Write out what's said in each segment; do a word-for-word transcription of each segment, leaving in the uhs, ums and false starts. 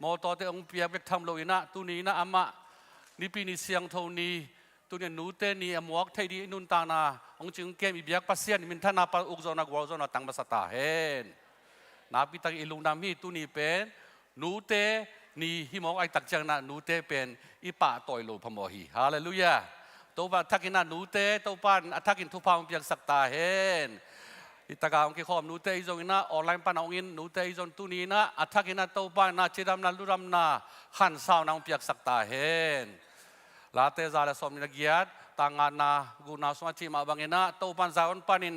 mawtawte hong piak bek tham lo in ah, tuni in ah amah Nipi ni siangtho ni, tuni a nute ni a muak theih ding i nuntakna hong cing kem i biak Pasian minthanna pa uk zawhna gual zawhna tang masa ta hen. Nakpi takin i lungdam hi. Tuni pen nute ni hi mawk ahih tak ciangin ah nute pen i pahtawi lo phamawh hi. Halleluiah. Topa a thakin ah nute, Topa in a thakin thupha hong piaksak ta hen. Hih taka hong kikhawm nute ahi zongin ah, online pan a hong in nute ahi zong tuni in ah a thakin ah Topa in ah cidamna ludamna khansauna hong piaksak ta hen. Late za le sawm nih le giat, tang ngana guna sungah cih mah bangin ah Topa in Zion panin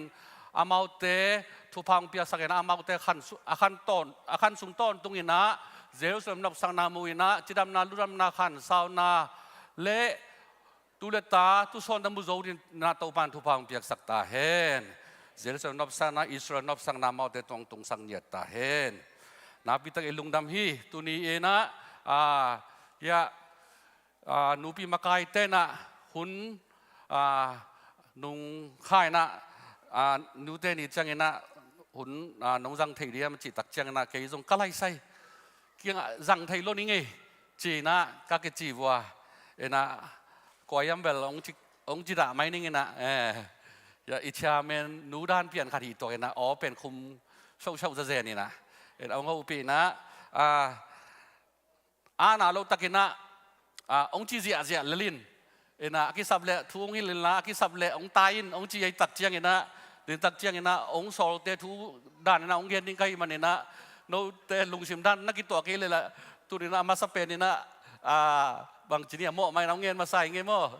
amaute thupha hong piaksak in ah amaute khan su-, a khan tawn, a khan sung tawntungin ah Jerusalem nopsakna mu in ah cidamna ludamna khansauna le tu le ta tusawn ta mu zo dingin ah Topa in thupha hong piaksak ta hen. Jerusalem nopsakna, Israel nopsakna amaute tawh hong tungsak ngiat ta hen. Nakpi takin i lungdam hi. Tuni in ah, ah, ya, ah, nupi makaite in ah hun, ah, nung kha in ah, ah, nute ni ciangin ah hun, ah, nong zang thei diam cih tak ciangin ah kei zong ka laisai kiangah zang thei lo ning ei ci in ah ka kici vua. In ah kua hiam bel hong ci, hong ci dah mai ning in ah, eh, ya, i chairman nu dan pian khat hi tuak in ah aw pen khum sauhsauh zazen in ah, in ah hong hopih in ah, ah, a na lo takin ah, ah, hong ci ziahziah lel in. In ah a kisap leh thu hong hilh in la, a kisap leh hong tai in, hong ci ahih tak ciangin ah, ding tak ciangin ah hong sawlte thu dan in ah hong gen ding ka hih manin ah, note lungsim dan na kituak kei leh lah, tuni in ah a masa pen in ah, ah, bangci ni a mawh mah in ah hong gen masa ing ei maw.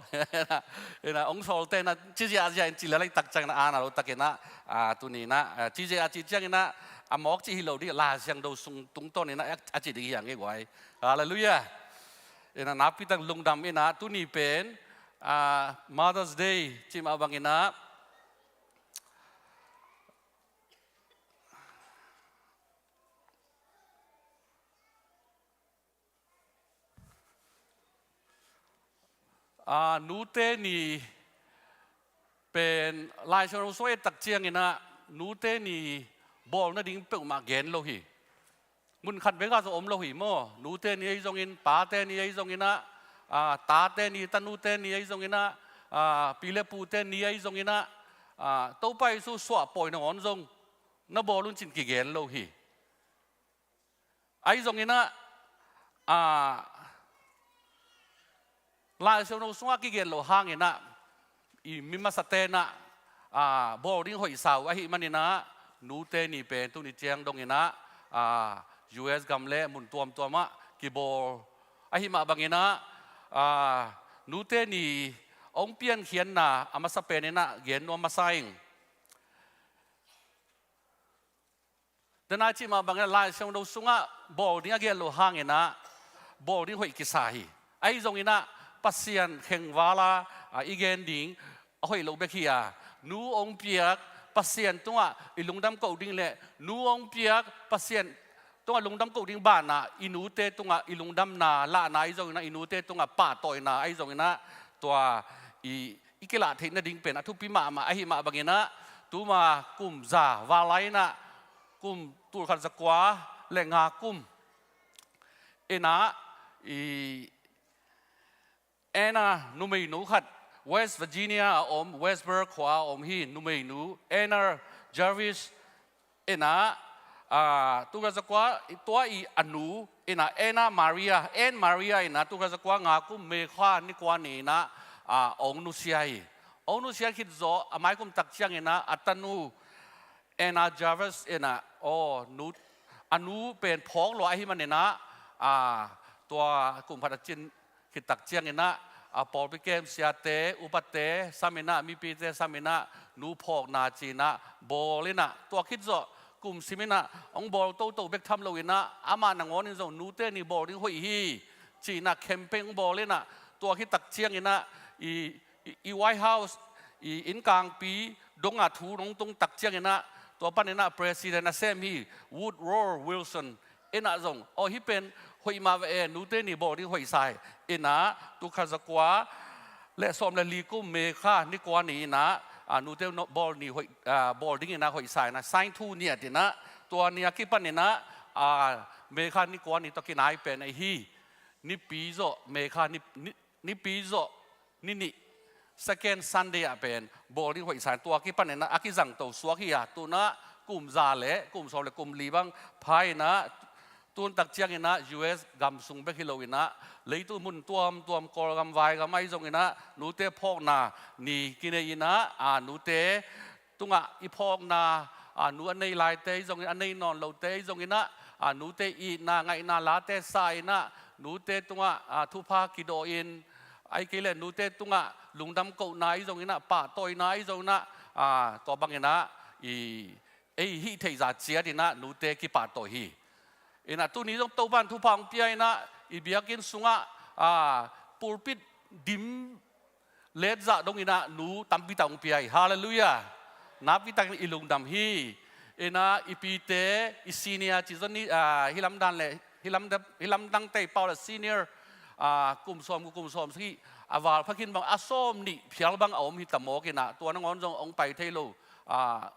In ah hong sawlte in ah ci ziahziah in ci lel ahih tak ciangin ah, a na lo takin ah, ah, tuni in ah, ah, ci ziah a cih ciangin ah a mawk cih hi lo ding, Lai Siangtho sung tungtawn in ah a ci ding hi hang ei guai. Halleluiah. In ah nakpi tak lungdam in ah tuni pen, ah, Mother's Day cih mah bangin ah, ah, nute ni pen Lai Siangtho sung et tak ciangin ah nute ni bawl nading peuhmah gen lo hi. Mun khat bek ah zong om lo hi maw. Nute ni ahi zongin, pate ni ahi zongin ah, ah, tate ni, tanute ni ahi zongin ah, ah, pi le pute ni ahi zongin ah, ah, Topa Jesu suahpawi nangawn zong na bawl un ci-in kigen lo hi. Ahi zongin ah, ah, Lai Siangtho sungah kigen lo hangin ah, i mi masate in ah, ah, bawl ding hoihsa uh ahih manin ah, nute ni pen tuni ciang dongin ah, ah, U S gam le mun tuamtuam ah kibawl. Ahih mah bangin ah, ah, nute ni hong piankhiatna a masa pen in ah gen nuam masa ing. Dena cih mah bangin ah Lai Siangtho sungah bawl ding a gen lo hangin ah bawl ding hoih kisa hi. Ahi zongin ah Pasian khengval a, ah, i gen ding a hoih lo bek hi a, nu hong piak Pasian tungah i lungdam koh ding le nu hong piak Pasian tungah lungdam koh ding banah i nute tungah i lungdamna lahna ahi zongin ah, i nute tungah pahtawina ahi zongin ah, tua i i kilah theih nading pen a thupi mahmah ahih mah bangin ah, tuma kum za val lai in ah, kum tulkhat zakua le nga kum in ah, i Anna numeinu khat, West Virginia a om, Westburg khua a om hi, numeinu Anna Jarvis in ah, ah, tulkhat zakua, tua i a nu in ah, Anna Maria, Ann Maria in ah, tulkhat zakua nga kum May kha ni kua ni in ah, ah, hong nusia hi. Hong nusia khit zawh a maikum tak ciangin ah, a tanu Anna Jarvis in ah, aw, nu, a nu pen phawk lua ahih manin ah, ah, tua kum khat a cin khit tak ciangin ah, a pawlpi kem siate, upate sam in ah, mipite sam in ah, nu phawkna ci in ah bawl in ah, tua khit zawh kum sim in ah, hong bawl toto bek tham lo in ah, amah nangawn in zong nute ni bawl ding hoih hi ci in ah campaign hong bawl in ah, tua khit tak ciangin ah, i, i, i White House, i innkangpi dongah thu nong tung tak ciangin ah, tua panin ah President a sem hi, Woodrow Wilson in ah zong, aw, hih pen hoih mah ve e, nute ni bawl ding hoih sa hi in ah, tulkhat zakua le sawm le li kum May kha ni kua ni in ah, ah, nute no-, bawl ni hoih, ah, bawl ding in ah hoih sa in ah, sign thu niat in ah, tua ni a kipan in ah, a, May kha ni kua ni tawh kinai pen ahi hi. Nipi zawh May kha ni, ni, nipi zawh ni nih, second Sunday ah pen bawl ding hoih sa in, tua kipan in ah a kizangto suak hi a, tu-in ah kum za le kum sawm le kum li bang pha in ah, tun tak ciangin ah U S gam sung bek hi lo in ah, leitung mun tuamtuam, Kawlgam, Vaigam ahi zongin ah, nute phawkna ni kinei in ah, a, nute tungah i phawkna, a, nu a nei laite ahi zongin, a nei nawn lote ahi zongin ah, a, nute itna ngaihna late sa in ah, nute tungah, a, thupha kidawh in, ahih kei leh nute tungah lungdam kohna ahi zongin ah, pahtawina ahi zongin ah, a, tua bangin ah, i, ei hih theihzah ciat in ah nute kipahtawi hi. In ah tuni zong Topa'n thupha hong pia in ah, i biakinn sungah, a, pulpit dim letzah dongin ah nu tampi tak hong pia hi. Halleluiah. Nakpi takin i lungdam hi. In ah i pite, i senior ci zong ni, a, hih lamdang le, hih lamdang, hih lamdang tei pau le senior, a, kum sawm, kum sawm sagih, a val pha khin bang a sawm nih phial bang a om hi ta mawk in ah, tua nangawn zong hong pai thei lo, a,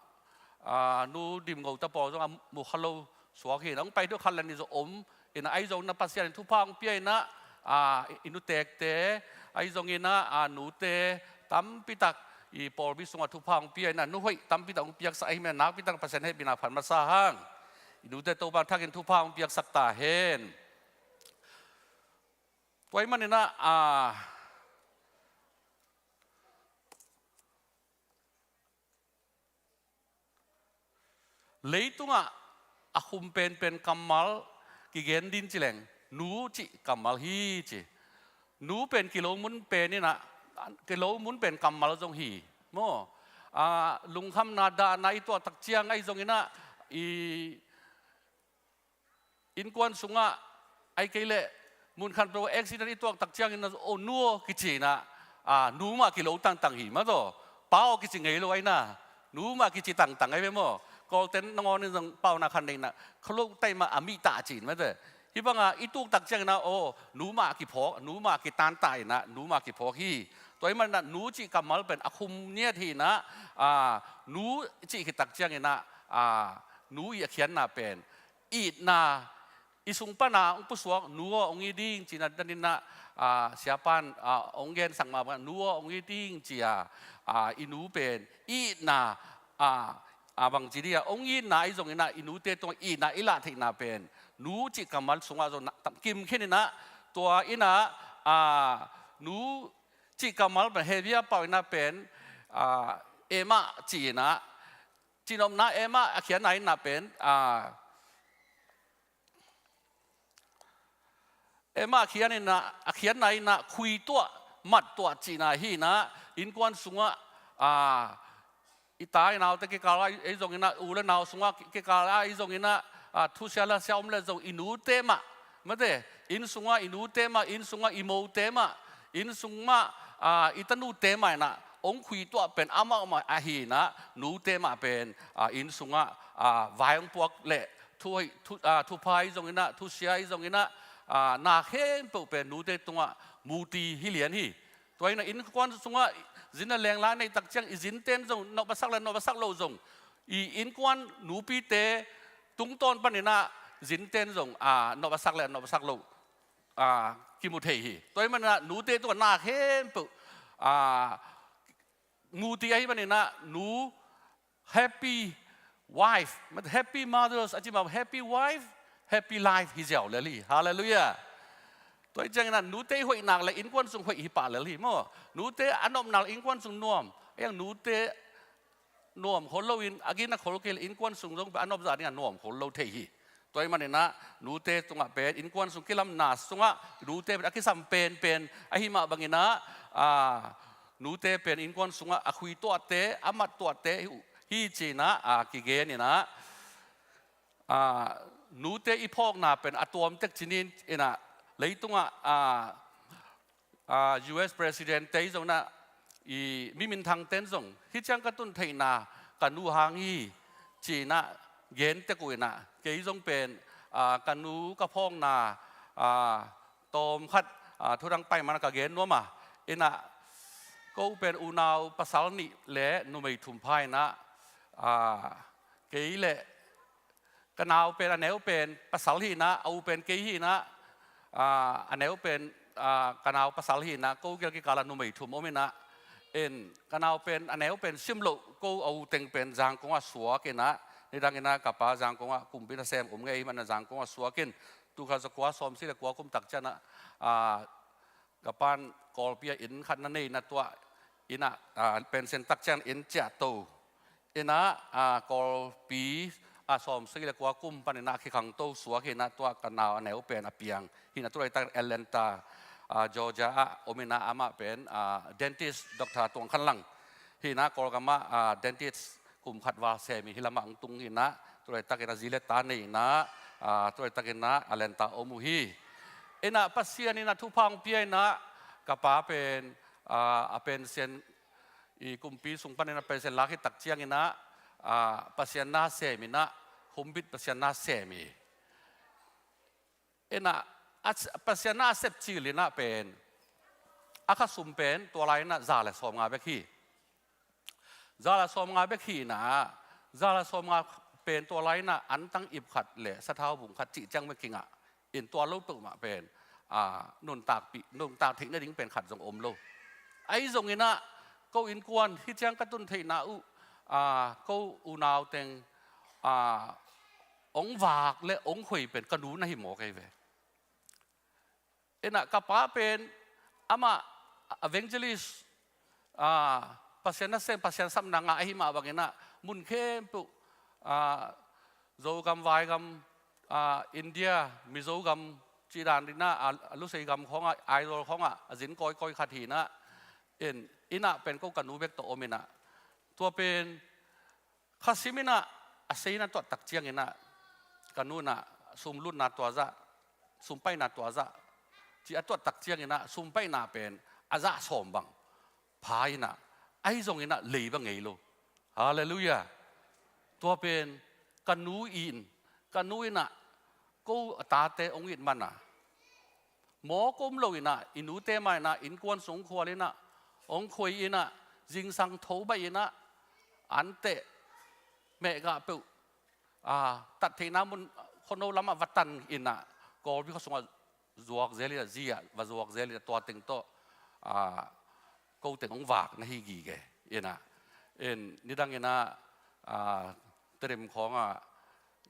a, nu Dim Ngo ta pawl zong a mu kha lo suak hi. Hong pai thei khat le nih zong om in ah, ahi zongin ah Pasian in thupha hong pia in ah, a, i nuteekte ahi zongin ah, a, nute tampi tak i pawlpi sungah thupha hong pia in ah, nu hoih tampi tak hong piaksak ahih manin nakpi tak Pasian hehpihna phat masa hang. I nute Topa'n thakin thupha hong piaksak ta hen. Tua ahih manin ah, a, leitungah a khum penpen kammal kigen ding ci leng, nu cih kammal hi ci. Nu pen kilo mun pen in ah, kilo mun pen kammal zong hi. Maw, a, lungkhamna, dahna i tuak tak ciang ahi zongin ah, i innkuan sungah, ahih kei leh mun khat peuh accident i tuak tak ciangin, "O nu aw," kici in ah, a, nu mah kilo tangtang hi mah tawh. "Pa aw," kici ngei lo ahi na, nu mah kici tangtang ahi ve maw. Kawlte'n nangawn in zong pauna khat nei in ah, "Khualo tai mah a mih ta," ci in mah tawh. Hih banga i tuk tak ciangin ah, "O, nu mah kiphawk, nu mah kitan ta," in ah, nu mah kiphawk hi. Tua ahih manin ah nu cih kammal pen a khum ngiat hi in ah, a, nu cih khit tak ciangin ah, a, nu i a khiatna pen itna, i sung pana hong pusuak nu aw hong it ding ci-in ah, dan in ah, a, siapa'n, a, hong gensak mah bang, nu aw hong it ding ci-a, a, i nu pen itna, a, a, bang ci ding a, hong itna ahi zongin ah, i nute tungah itna i lah theihna pen nu cih kammal sungah zong na, tam kim khin in ah, tua in ah, a, nu cih kammal pen Hebru pau in ah pen, a, Emma ci in ah, cinopna Emma a khiatna in ah pen, a, Emma a khian in ah, a khiatna in ah khui tuah, mat tuah cihna hi in ah, innkuan sungah, a, i ta i naute kikal ah ahi zongin ah, u le nau sungah ki, kikal ah ahi zongin ah, a, thusia lasia om leh zong i nute mah, mate, inn sungah i nute mah, inn sungah i mote mah, inn sung mah, a, i tanute mah in ah hong khui tuah pen amau mah ahi in ah, nute mah pen, a, inn sungah, a, vai hong puak leh thu, thu, a, thupha ahi zongin ah, thusia ahi zongin ah, a, na khempeuh pen nute tungah muti hi lian hi. Tua in ah innkuan sungah zin le leng la neih tak ciang i zinte'n zong nop a sak le nop a sak loh zong, i innkuan nupite tungtawn panin ah zinte'n zong, a, nop a sak le nop a sak loh, a, kimu thei hi. Tua ahih manin ah nute tungah na khempeuh, a, muti ahih manin ah nu happy wife, happy mothers a ci mah, happy wife, happy life hi ziau lel hi. Halleluiah. Tua ahih ciangin ah nute i hoih nak leh innkuan sung hoih hi pah lel hi maw. Nute a nop nak leh innkuan sung nuam. Ahi hang nute nuam khol loin, a gina khol kei leh innkuan sung zong pen a nop zah dingin a nuam khol lo thei hi. Tua ahih manin ah nute tungah pen, innkuan sung kilamna sungah nute pen a kisam penpen ahih mah bangin ah, a, nute pen innkuan sungah a khui tuahte, a mat tuahte hi, hi ci-in ah, a, kigen in ah, a, nute i phawkna pen a tuam tek ci-in, in ah, leitungah, a, a, U S President te i zong in ah, i mi minthang te'n zong, hih ciang ka tun theihna ka nu hang hi ci-in ah gen tek uh in ah, kei zong pen, a, ka nu ka phawkna, a, tawm khat, a, thudang pai man ka gen nuam a, in ah, ko pen unau pasal nih le numei thum pha in ah, a, kei le Ka nau pen a neu pen pasal hi inah, a u pen kei hi inah, a, a neu pen, a, ka nau pasal hi inah, ko gel kikal ah numei thum om inah, in ka nau pen a neu pen sim loh, ko a u teng pen Zangkong ah suak inah, nidang inah ka pa Zangkong ah kumpi nasem om ngei ahih manin Zangkong ah suak in, tul khat za kua sawmsagih le kua kum tak ciang ah, a, ka pa'n Kawlpi ah inn khat na nei inah, tua inn ah, a, pension tak ciang inn ciahto inah, a, Kawlpi ah sawmsagih le kua kum pan inah a kikhangto suak hi inah, tua ka nau a neu pen a piang hi inah, tu laitak Atlanta, a, Georgia ah om inah, amah pen, a, dentist Doctor Tuang Khan Lang hi inah, Kawlgam ah, a, dentist kum khat val sem hi, hih lamah hong tung hi inah, tu laitak inah zi le ta nei inah, a, tu laitak inah Atlanta om uh hi. Inah Pasian inah thupha hong pia inah, ka pa pen, a, a pension, i kumpi sung pan inah pension lak hi tak ciang inah, a, Pasian na sem inah, humbit Pasian na sem hi. Inah, a, Pasian na a sep cil inah pen, a kha sum pen tua lai inah za le sawmnga bek hi. Za le sawmnga bek hi inah, za le sawmnga pen tua lai inah antang ip khat le sathau bung khat cih ciang bek kingah in, tua lo peuhmah pen, a, nuntakpih, nuntak theih nading pen khat zong om lo. Ahi zong inah, ko innkuan hih ciang ka tun theihna uh, a, ko unau teng, a, hong vak le hong khoi pen ka nu na hi mawk ei ve. Inah ka pa pen amah evangelist, a, Pasian nasem, Pasian sapna ngah ahih mah bang inah mun khempeuh, a, Zogam, Vaigam, a, India, Mizogam cih dan inah, a, a Lusei gam khawngah, Aizawl khawngah a zin kawikawi khat hi inah, in, inah pen ko ka nu bek tawh om inah, tua pen kha sim inah a sei inah, tuat tak ciang inah ka nu inah sum lutna tua zah, sum paina tua zah, ci a tuat tak ciang inah sum paina pen a zah sawm bang pha inah, ahi zong inah lei bang ngei lo. Halleluiah. Tua pen ka nu in, ka nu inah ko a tate hong it man a, mawk om lo inah, i nute mah inah innkuan sung khual inah hong khoi inah, zingsang tho baih inah, anteh mehgah peuh, a, tat theihna mun khuano lamah va tan inah, Kawlpi khua sungah zuak zel inah, zi ah va zuak zel inah, tua teng tawh, a, ko teng hong vak na hi gige inah, in, nidang inah, a, Tedim khawngah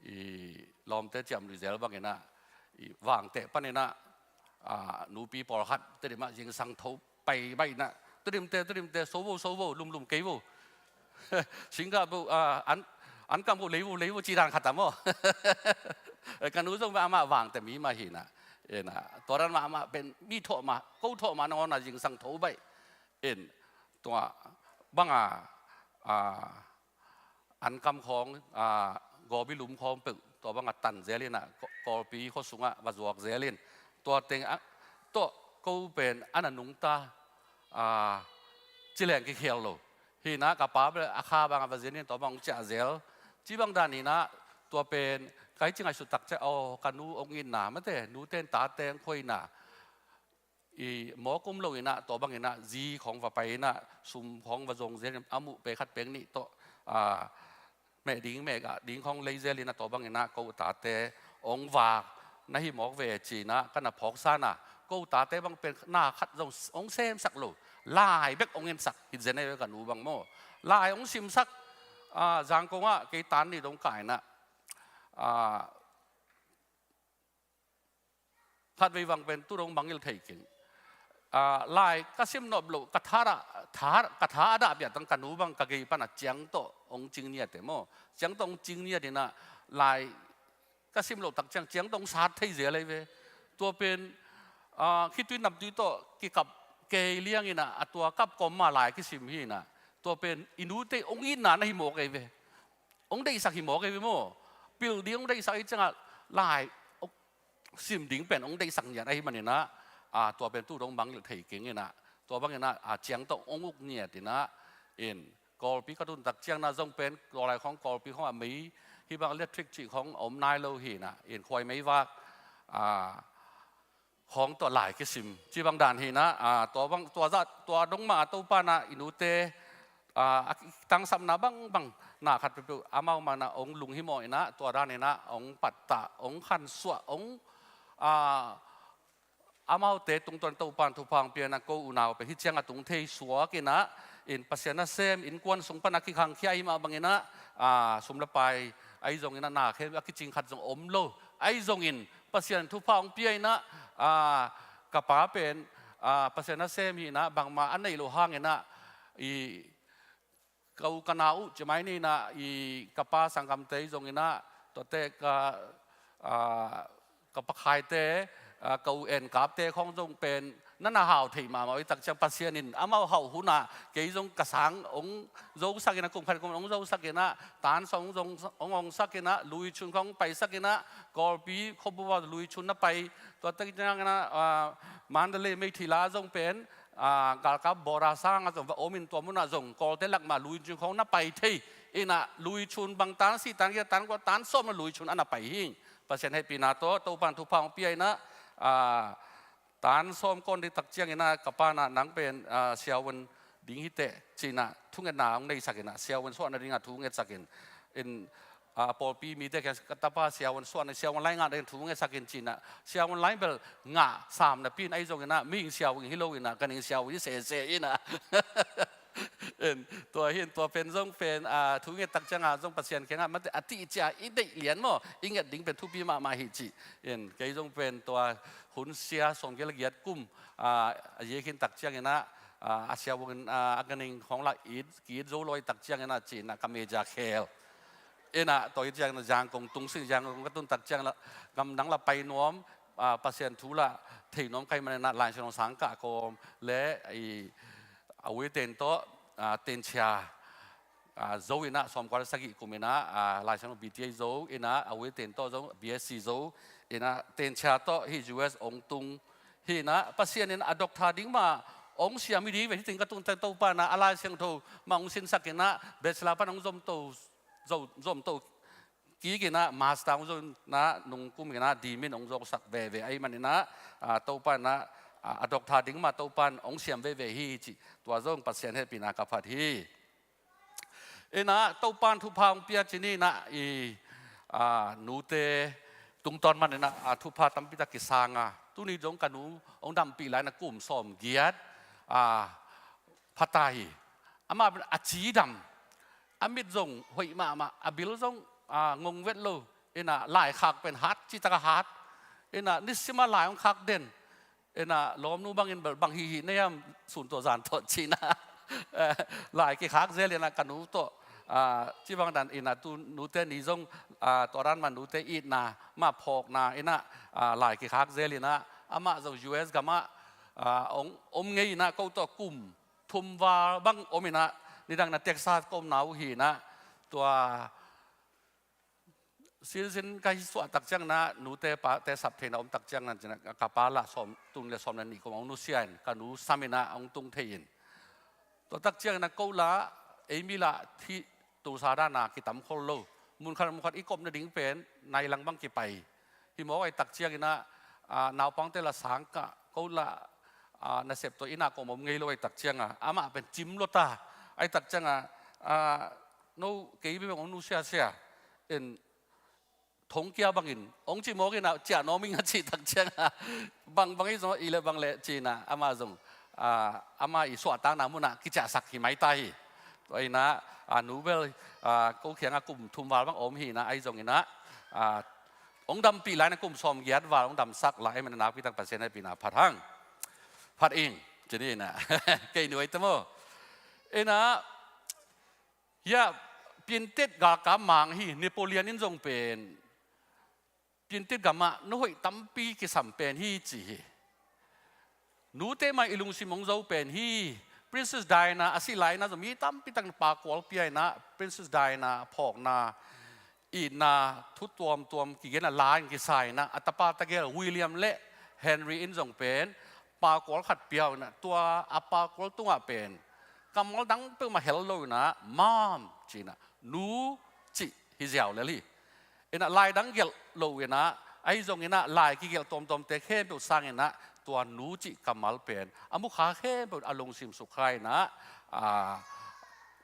i lawmte ciamnuih zel bang inah, i vangteh pan inah, a, nupi pawlkhat Tedim ah zingsang tho pai baih inah, Tedimte, Tedimte, so vo, so vo, lumlum kei vo. Singgah vo, a, an, an kam vo, lei vo, lei vo, ci dan khat a maw. Ka nu zong amah vangteh mi mah hi inah, inah, tua dan mah amah pen mi thawh mah, ko thawh mah nangawn a zingsang tho baih. In, tua bang a, a, an kam khawng, a, Gawbi lum khawng peuh, tua bang a tan zel inah, Kaw-, Kawlpi khua sungah va zuak zel in, tua teng a, tawh ko pen a na nungta, a, ci leng kikhial lo. Hi inah ka pa bel a kha bang a va zin in, tua bang hong ciah zel. Ci bang dan inah, tua pen ka hih ci ngaihsut tak ciang, aw, ka nu hong itna, mate, nute in tate hong khoina, i mawk om lo inah, tua bang inah zi khawng va pai inah, sum khawng va zong zel in, a muh pek khat pek nih tawh, a, meh ding meh gah ding khawng lei zel inah, tua bang inah ko tate hong vak na hi mawk ve ci inah ka na phawksa inah, ko tate bang pen na khat zong hong semsak lo, lai bek hong ensak hi zen ei ve, ka nu bang maw. Lai hong simsak, a, Zangkong ah kei tan nih dong kai inah, a, khatvei vang pen tu dong mangngilh thei keng. A, lai ka sim nop loh, ka tha a, tha, ka tha a dah bia tang, ka nu bang ka gei pan a ciang tawh hong cing niat e maw. Ciang tawh hong cing niat inah, lai ka sim loh tak ciang, ciang tawh hong sat thei zel ei ve. Tua pen, a, khitui namtui tawh kikap kei liang inah, a tua kap kawm mah lai kisim hi inah, tua pen i nute hong itna na hi mawk ei ve. Hong deihsak hi mawk ei ve maw. Pil ding hong deihsak hi ciangah, lai sim ding pen hong deihsak niat ahih man inah, a, tua pen tu dong mangngilh thei keng inah, tua bang inah, a, ciang tawh hong uk niat inah, in, Kawlpi ka tun tak ciang inah zong pen, tua lai khawng Kawlpi khawng a mei, hih bang electric cih khawng a om nai lo hi inah, in, khuai mei vak, a, khawng tawh lai kisim, ci bang dan hi inah, a, tua bang, tua zah, tua dong mah a Topa inah i nute a, a tangsapna bangbang na khat peuhpeuh amau mah in ah hong lunghimawh in ah, tua dan in ah hong pattah, hong khansuah, hong, a, amaute tungtawn Topa'n thupha hong pia in ah, ko unau pen hih ciang a tung thei suak in ah, in Pasian nasem innkuan sung pan a kikhangkhia ahih mah bangin ah, a, sum le pai ahi zongin ah na khem a kicing khat zong om lo. Ahi zongin Pasian thupha hong pia in ah, a, ka pa pen, a, Pasian nasem hi in ah, bangmah a neih loh hangin ah, i, ka u ka nau uh ci mai ni in ah, i, ka pa sanggamte zongin ah, tuate ka, a, ka pakhaite, a, ka u enkapte khawng zong pen na na hau thei mahmah uh. Hih tak ciang Pasian in amau hauh hun ah kei zong ka sang hong zosak in ah, kum khat kum hong zosak in ah, tan sawm hong zong, hong hongsak in ah, Luichun khawng paisak in ah, Kawlpi khuabup ah Luichun na pai, tua tak ciangin ah, a, Mandalay meithila zong pen, a, galkap border sang ah zong va om in, tua mun ah zong Kawlte lak mah Luichun khawng na pai thei in ah, Luichun bang tan sih, tan giat, tan kua, tan sawm na Luichun a na pai hi. Pasian hehpihna tawh Topa'n thupha hong pia in ah, a, tan sawm kawn ding tak ciangin ah, ka pa'n ah, nang pen, a, siavuan ding hi teh ci in ah thungetna hong neisak in ah, siavuan suahna ding ah thu ngetsak in, in, a, pawlpi mite kiang, ka tapa siavuan suahna, siavuan lai ngah ding thu ngetsak in ci in ah, siavuan lai bel ngah sam napi in, ahi zongin ah mihing siavuan hi lo in ah, ganhing siavuan hi sese in ah. In, tua hi in, tua pen zong pen, a, thu nget tak ciang ah zong Pasian kiang ah mate a tih ciang i deih lian maw, i nget ding pen thupi mahmah hi ci. In, kei zong pen tua hun sia sawmgiat le giat kum, a, a ziak hi in tak ciangin ah, a, a siavuan, a, a ganhing khawng lah it, ki-it zo lo ahih tak ciangin ah ci in ah ka meja khel in ah, tua ahih ciangin ah Zangkong tung sing, Zangkong ka tun tak ciang lah gamdang lah pai nuam, a, Pasian thu lah thei nuam ka hih manin ah Lai Siangtho sangkah kawm le, i, a uite in tawh, a, tenchia, a, zo in ah, sawmkua le sagih kum in ah, a, Lai Siangtho B T A zo in ah, a uite in tawh zo, B S C zo in ah, tenchia tawh hih U S hong tung hi in ah, Pasian in a doctor ding mah hong siam hi ding ve, hih teng ka tun tak Topa'n ah a Lai Siangtho mah hong sinsak in ah, bachelor pan hong zomto, zo, zomto kik in ah, master hong zo in ah, nung kum in ah dimin hong zosak veve ahih manin ah, a, Topa'n ah, a, a doctor ding mah Topa'n hong siam veve hi ci. Tua zong Pasian hehpihna ka phat hi. In ah Topa'n thupha hong pia ci ni in ah, i, a, nute tungtawn manin ah, a, thupha tampi tak kisang a, tuni zong ka nu hong dampih lai in ah kum sawmgiat, a, pha ta hi. Amah a cidam, a mit zong hoih mahmah, a bil zong, a, ngong vet lo. In ah laikhak pen hat, citak a hat. In ah nisim a lai hong khak den. In ah lawmnu bangin bel bang hihih na hiam, sun tawh zan tawh ci in ah, eh, lai kikhak zel in ah ka nu tawh, a, ci bang dan in ah tu nute ni zong, a, tua dan mah nute itna mah phawkna in ah, a, lai kikhak zel in ah, amah zong U S gam ah, a, hong om ngei in ah ko tawh kum thum val bang om in ah, nidang in ah Texas ka omna uh hi in ah, tua citizen ka hih suah tak ciangin ah, nute pate sap theihna om tak ciangin ah, ci in ah ka pa lah sawm, tul nih le sawm le nih kum hong nusia in, ka nu sam in ah hong tung thei in. Tua tak ciangin ah ko lah, ei mi lah hih Tulsa dan a kitam khol lo. Mun khat mun khat i kop nading pen nai lang bang kipai hi mawk ahih tak ciangin ah, a, naupangte lah sang kah, ko lah, a, nasep tawh inn ah ka om om ngei lo ahih tak ciangin ah, amah pen cim lua ta. Ahih tak ciangin ah, a, no kei bek hong nusiasia in, thongkia bangin hong ci mawk in ah, ciah nuam ing a cih tak ciangin ah, bang bang hi zong, i le bang le ci in ah, amah zong, a, amah i suahtakna mun ah kiciahsak hi mai ta hi. Tua in ah, a, nu bel, a, ko kiangah kum thum val bang om hi in ah, ahi zongin ah, a, hong dampih lai in ah kum sawmgiat val hong damsak lai, ahih manin ah nakpi tak Pasian hehpihna phat hang. Phat ing, ci ni in ah. Kei nuai ta maw. In ah, hia, Piantit galkap mang hi, Napoleon in zong pen Piantit gam ah na hoih tampi kisam pen hi ci hi. Nute mah i lungsim hong zo pen hi. Princess Diana a sih lai in ah zong mi tampi tak in ah pakual pia in ah, Princess Diana phawkna, itna thu tuamtuam kigen a, la in kisa in ah, a tapa tagel William le Henry in zong pen pakual khat pia uh in ah, tua a pakual tungah pen kammal dang peuhmah hel lo in ah, Mom ci in ah, nu cih hi ziau lel hi. In ah lai dang gelh lo in ah, ahi zongin ah lai kigelh tuamtuamte khempeuh sang in ah, tua nu cih kammal pen a mukha khempeuh a lungsim sukha in ah, a,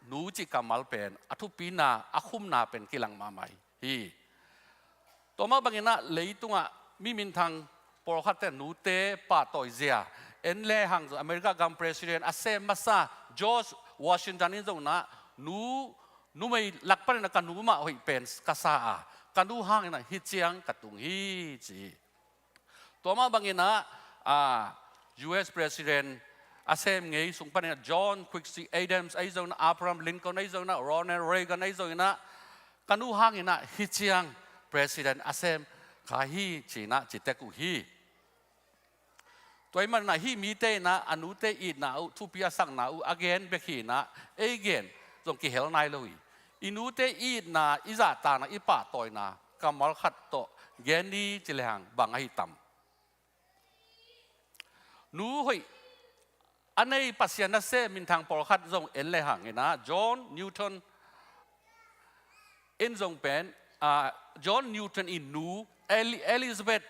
nu cih kammal pen a thupina, a khumna pen kilang mahmah hi. Tua mah banginah leitungah mi minthang pawlkhatte nute pahtawizia en lehang zong America gam president a sem masa George Washington in zonginah nu, numei lak paninah ka nu mah hoih pen ka sa a, ka nu hanginah hih ciang ka tung hi ci hi. Tua mah banginah, ah, U S president a sem ngei sung paninah John Quincy Adams ahi zonginah, Abraham Lincoln ahi zonginah, Ronald Reagan ahi zonginah, ka nu hanginah hih ciang president a sem kha hi cinah citek uh hi. Tua ahih maninah hih mite inah a nute itna uh, thupi a sakna uh a gen bek hinah ei gen zong kihel nai lo hi. I nute itna, i zahtakna, i pahtawina kammal khat tawh gen ni ci lehang bang ahi tam? Nu hoih a nei Pasian nasem minthang pawlkhat zong en lehanginah John Newton in zong pen, ah, John Newton in nu Eli-, Elizabeth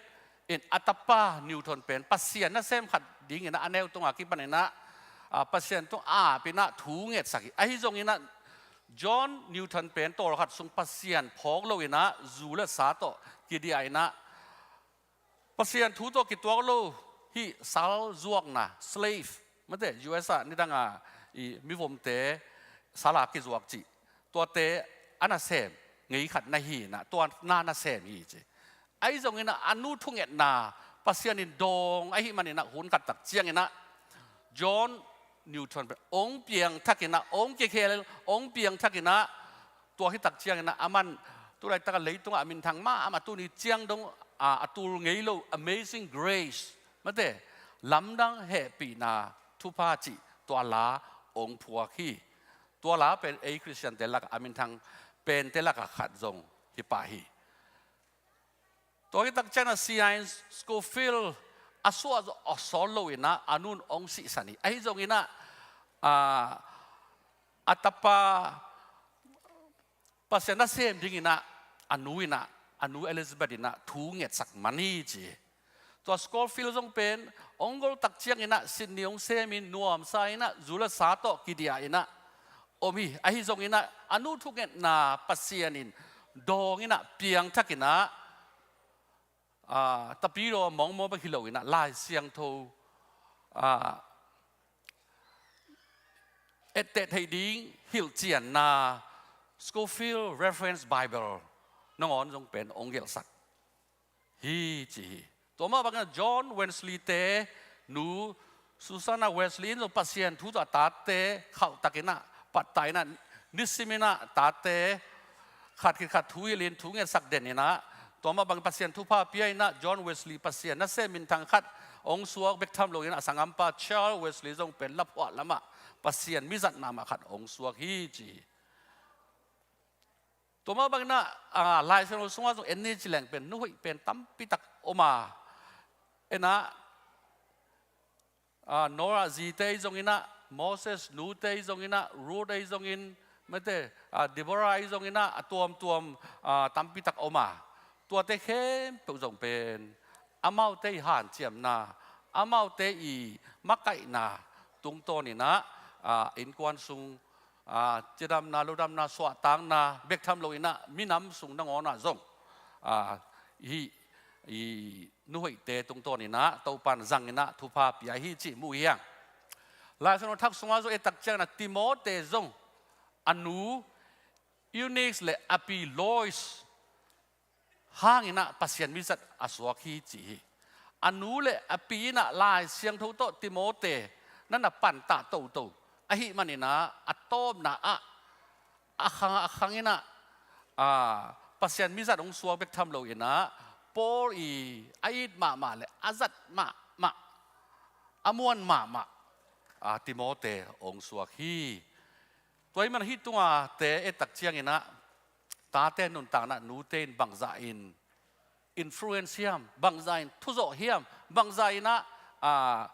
in a tapa Newton pen Pasian nasem khat dinginah a neu tungah kipaninah, ah, Pasian tung apinah thu ngetsak hi. Ahi zonginah John Newton pen tawlkhat sung Pasian phawk loinah zu le sa tawh kidiahinah Pasian thu tawh kituak lo hih sal zuakna, slave, mate, U S ah nidanga i mivomte sala kizuak cih, tuate a nasem ngei khat na hinah tua na nasem hi ci. Ahi zonginah a nu thungetna Pasian in dawng ahih maninah hun khat tak cianginah John Newton pen ong piangthakinah, ong kikhel, ong piangthakinah, tua hi tak cianginah aman tulaitaka leitungah a minthang mahmah, tuni ciang dong a, a tul ngei lo Amazing Grace, mate, lamdang hehpihna thupha cih tua la ong phuak hi. Tua la pen ei Khristiante lakah a minthang pente lakah khat zong hi pah hi. Tua hi tak cianginah C I Scofield a suah zong a sawl loinah a nun ong sihsan hi. Ahi zonginah, ah, a tapa Pasian nasem dinginah a nu inah, a nu Elizabeth inah thu ngetsak man hi ci hi. Tua Scofield zong pen ong gol tak cianginah Sydney ong semin nuamsa inah zu le sa tawh kidiahinah om hi. Ahi zonginah a nu thungetna Pasian in dawnginah piangthakinah, ah, tapidaw mawngmawng bek hi loinah Lai Siangtho, ah, etteh theih ding hilhcianna Scofield Reference Bible nangawn zong pen ong gelhsak hi ci hi. Tua mah bangin John Wesley te nu Susanna Wesley in zong Pasian thu tawh a tate khauhtakinah, pattahinah, nisiminah tate khat khit khat thu hilhin thu ngetsak deninah, tua mah bangin Pasian thupha pia inah John Wesley Pasian nasem minthang khat ong suak bek tham loinah a sanggampa Charles Wesley zong pen laphuah lamah Pasian mizat mahmah khat ong suak hi ci hi. Tua mah banginah, ah, Lai Siangtho sungah zong en ni ci leng pen nu hoih pen tampitak om a, enah, ah, Noah zite ahi zonginah, Moses nute ahi zonginah, Ruth ahi zongin, mate, ah, Deborah ahi zonginah, a tuamtuam, ah, tampitak om a, tuate khempeuh zong pen amaute i hanciamna, amaute i makaihna tungtawninah, ah, innkuan sung, ah, cidamna, ludamna, suahtakna bek tham loinah minam sung nangawnah zong, ah, hih i nu hoihte tungtawninah Topan zanginah thupha pia hi cih mu hi hang. Lai Siangtho Thak sungah zong et tak cianginah Timote zong a nu Eunice le a pi Lois hanginah Pasian mizat a suak hi ci hi. A nu le a pi inah Lai Siangtho tawh Timote na na pantah toto ahih maninah a tawpna ah a khang a khanginah, ah, Pasian mizat hong suak bek tham loinah Paul i a it mahmah le a zat mahmah, a muan mahmah, ah, Timote hong suak hi. Tua ahih man hih tungate et tak cianginah tate nuntakna nute in bangzah in influence hiam, bangzah in thuzawh hiam, bangzah inah, ah,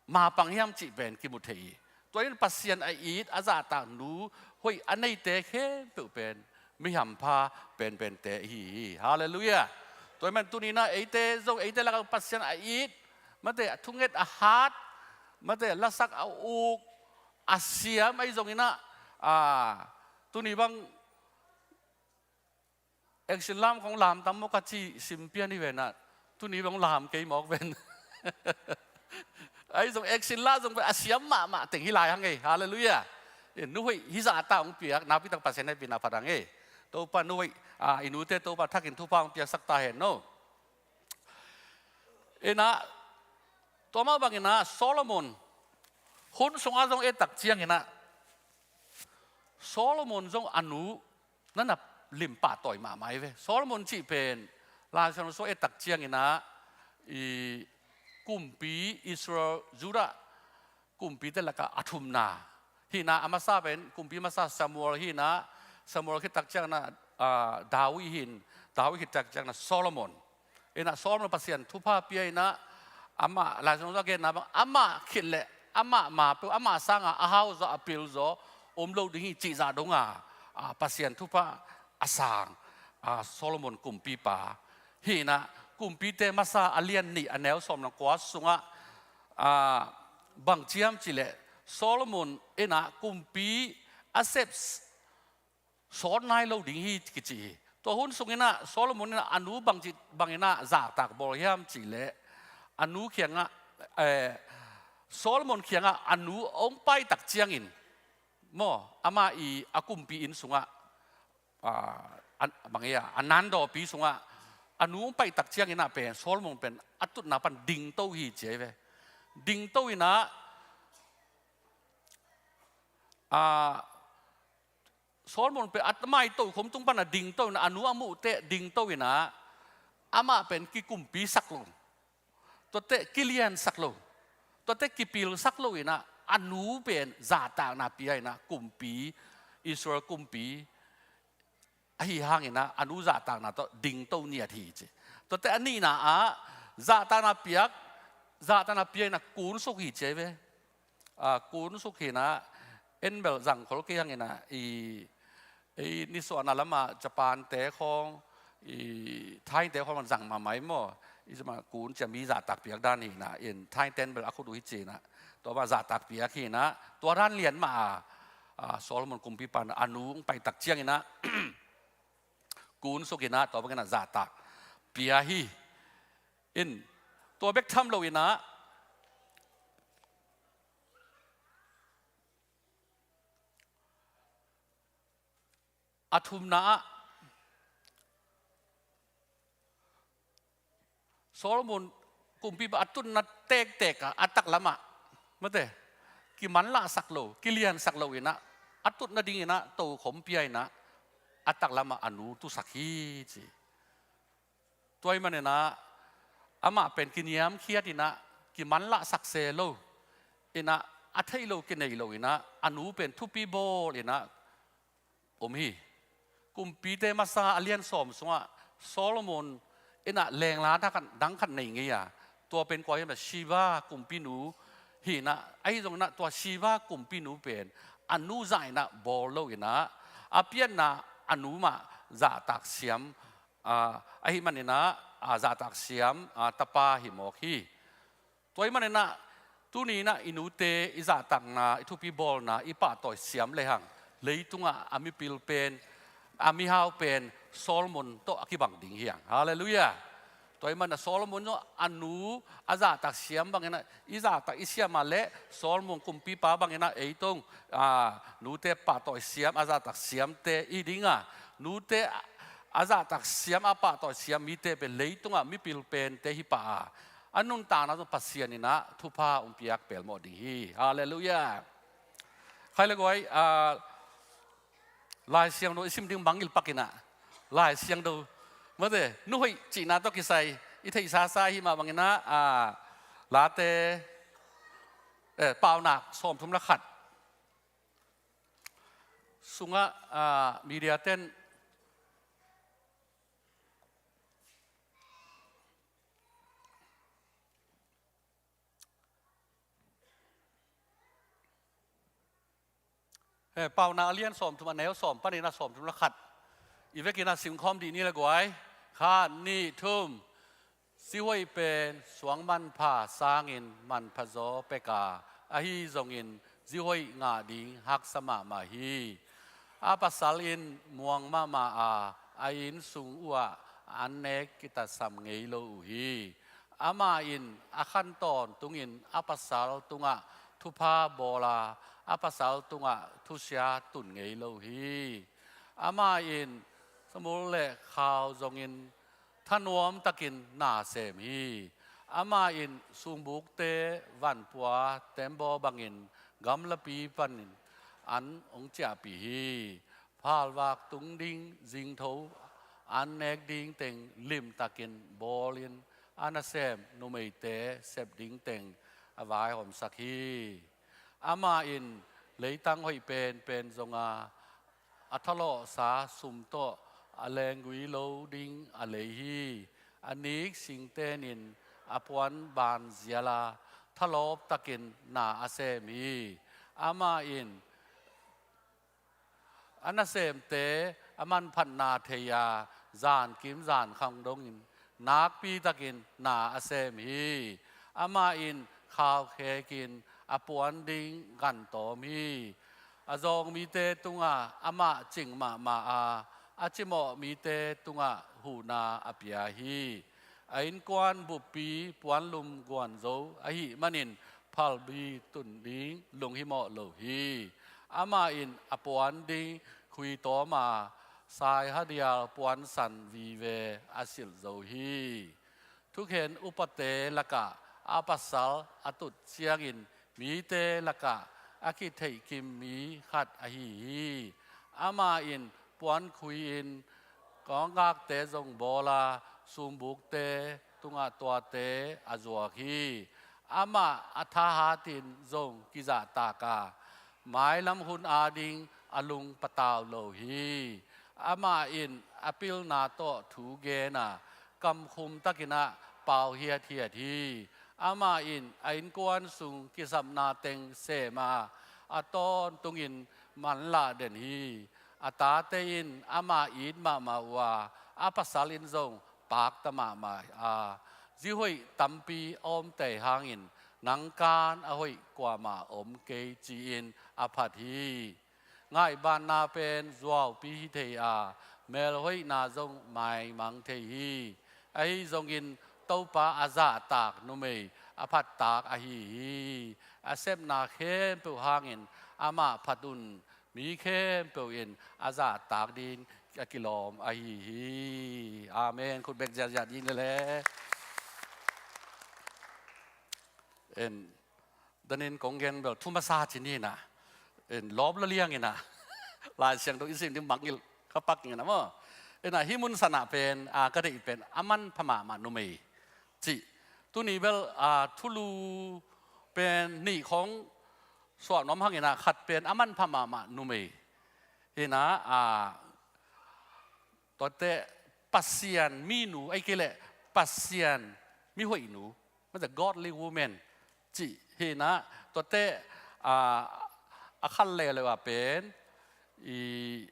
mapang hiam cih pen kimu thei hi. Tua in Pasian a it a zahtak nu hoih a neite khempeuh pen mi hampha penpente ihi hi. Halleluiah. Tua ahih man tuninah eite zong eite lakah Pasian a it, mate, a thunget a hat, mate, lasak a uk, a siam ahi zonginah tuni bang action lam kong lam tam maw ka ci sim pian hi ven ah, tuni bang lam kei mawk ven. Ahi zong action la zong a siam mahmah teng hi lai hang ei. Halleluiah. Nuhoih hizah ta hong piak nakpi tak Pasian hehpihna phat hang ei. Topa nuhoih, i nute Topa thakin thupha hong piaksak ta hen no. Inah tua mah banginah Solomon hun sungah zong et tak cianginah Solomon zong a nu na na lim pahtawi mahmah hi ve. Solomon cih pen Lai Siangtho sung et tak cianginah i kumpi Israel, Judah kumpite lakah a thumna hi inah, a masa pen kumpi masa Samuel hi inah, Samuel khit tak cianginah David hi in, David khit tak cianginah Solomon. Inah Solomon Pasian thupha pia inah amah Lai Siangtho a genna bang amah khit leh amah ma peuh, amah sanga a hau zaw a pil zaw om lo ding hi cih zah donga Pasian thupha a sang Solomon kumpipa hi inah, Kumpite masa a lian nih a neu sawm le kua sungah bang ciam cihleh Solomon inah kumpi a sep sawt nai lo ding hi kici hi. Tua hun sunginah Solomon inah a nu bangci banginah zahtak bawl hiam cihleh a nu kiangah, Solomon kiangah a nu hong pai tak ciangin maw, amah i a kumpi inn sungah bang ei a nandawpi sungah a nu hong pai tak cianginah pen Solomon pen a tutna pan dingto hi ci hi ve. Dingto inah Solomon pen a mai tokhom tung pana dingto inah a nu a muhteh dingto inah amah pen kikumpisak lo, tuate kiliansak lo, tuate kipilsak lo inah a nu pen zahtakna pia inah kumpi, Israel kumpi ahi hanginah a nu zahtakna tawh dingto niat hi ci. Tuate a nihna ah zahtakna piak, zahtakna pia inah kunsuk hi ci hi ve. Kunsuk hi inah en bel zangkhol kei hanginah i, ei nisuahna lamah Japan te khawng, i Thai te khawng zang mahmah hi maw. I zama kun cia mi zahtak piak dan hi inah in Thai ten bel a khut uh hi ci inah tua mah zahtak piak hi inah tua dan lian mah a Solomon kumpipa inah a nu hong pai tak cianginah kunsuk inah tua banginah zahtak pia hi. In tua bek tham lo inah a thumna ah Solomon kumpipa a tutna tektek ah a taklamah mate kimanlahsak lo, kiliansak lo inah a tutna dinginah tokhom pia inah a taklamah a nu tusak hi ci. Tua ahih maninah amah pen kiniamkhiat inah kimanlahsak se lo inah a theih lo kinei lo inah a nu pen thupi bawl inah om hi. Kumpite masa a lian sawm sungah Solomon inah lengla dang khat nei ngei a, tua pen kua hiam ah Sheba kumpinu hi inah, ahi zong inah tua Sheba kumpinu pen a nu zah inah bawl lo inah a pianna a nu mah zahtak siam ahih maninah a zahtak siam tapa hi mawk hi. Tua ahih maninah tuni inah i nute i zahtakna, i thupi bawlna, i pahtawi siam lehang leitungah a mipil pen, a mihau pen Solomon tawh a kibang ding hi hang. Halleluiah. Tua ahih maninah Solomon zong a nu a zahtak siam banginah i zahtak i siam a leh Solomon kumpipa banginah ei tawh nute pahtawi siam, a zahtak siamte i ding a, nute a zahtak siam, a pahtawi siam mite pen leitungah mipil pente hi pah a, a nuntakna zong Pasian inah thupha hong piak pelmawh ding hi. Halleluiah. Khai le guai, Lai Siangtho i sim ding mangngilh pak inah Lai Siangtho mate nuhoih cihna tawh kisai i theihsa sa hi mah banginah Late, Paunak sawmthum le khat sungah media ten Paunak a lian sawmthum a neu sawm panin a sawmthum le khat i vekin a simkhawm dih ni le guai. Khat, nih, thum. Sihoih pen suang manpha sangin manpha zaw pek a, ahi zongin zihoih ngah ding haksa mahmah hi. A pasal in muang mahmah a, a inn sung uhah an nek kitatsam ngei lo uh hi. Amah in a khan tawntungin a pasal tungah thupha bawl a, a pasal tungah thusia tun ngei lo hi. Amah in samul le khau zongin thanuam takin na sem hi. Amah in sungbukte vanpua tembaw bangin gamlapi panin an hong ciahpih hi. Phalvak tung ding, zingtho an nek ding teng limtakin bawlin a nasem numeite sep ding teng a vaihawmsak hi. Amah in leitang hoih penpen zong a, a thalawhsa sum tawh a lenggui lo ding a lei hi. A nik singtenin a puan ban zial a, thalawp takin na a sem hi. Amah in a nasemte a manphatna thei a, zankim zankhang dongin nakpi takin na a sem hi. Amah in khau khekin a puan ding gan tawm hi. A zawng mite tungah amah cing mahmah a, a cimawh mite tungah huhna a pia hi. A innkuan buppi puanlum guanzo ahih manin phalbi tun ding lunghimawh lo hi. Amah in a puan ding khui tawm a, saihadial puansan vive a silh zo hi. Thukhen upate lakah a pasal a tut ciangin mite lakah a kitheihkim mi khat ahi hi. Amah in puankhui-in kawnggakte zong bawl a, sungbukte tungah tuate a zuak hi. Amah a thahatin zong kizahtak a, mailam hun ading a lung patau lo hi. Amah in a pilna tawh thu gen a, kamkhum takin ah pau hiathiat hi. Amah in a innkuan sung kisapna teng sem a, a tawntungin manlah den hi. A tate in amah it mahmah uh a, a pasal in zong pakta mahmah a, zihoih tampi a om tei hangin nang kan a hoih kuamah om kei ci-in a phat hi. Ngaihbanna pen zuaupi hi thei a, melhoihna zong maimang thei hi. Ahi zongin Topa a zahtak numei a phattak ahi hi. A sepna khempeuh hangin amah phat un, mi khempeuh in a zahtak ding a kilawm ahi hi. Amen. Khut bek ziahziah ding le le. En, danin kong gen bel thu masa ci ni na. En, lawp la liang ina. Lai Siangtho i sim ding mangngilh kha pak ina maw. Ina, hih mun sanah pen, a, ka deih pen a manpha mahmah numei cih. Tuni bel, a, thulu pen nih khong suah nuam hang ina, khat pen a manpha mahmah numei. Ina, a, tuate Pasian minu, ahih kei leh Pasian mihoihnu, maw, the godly woman cih hi ina, tuate, a, a khat leuleu a pen i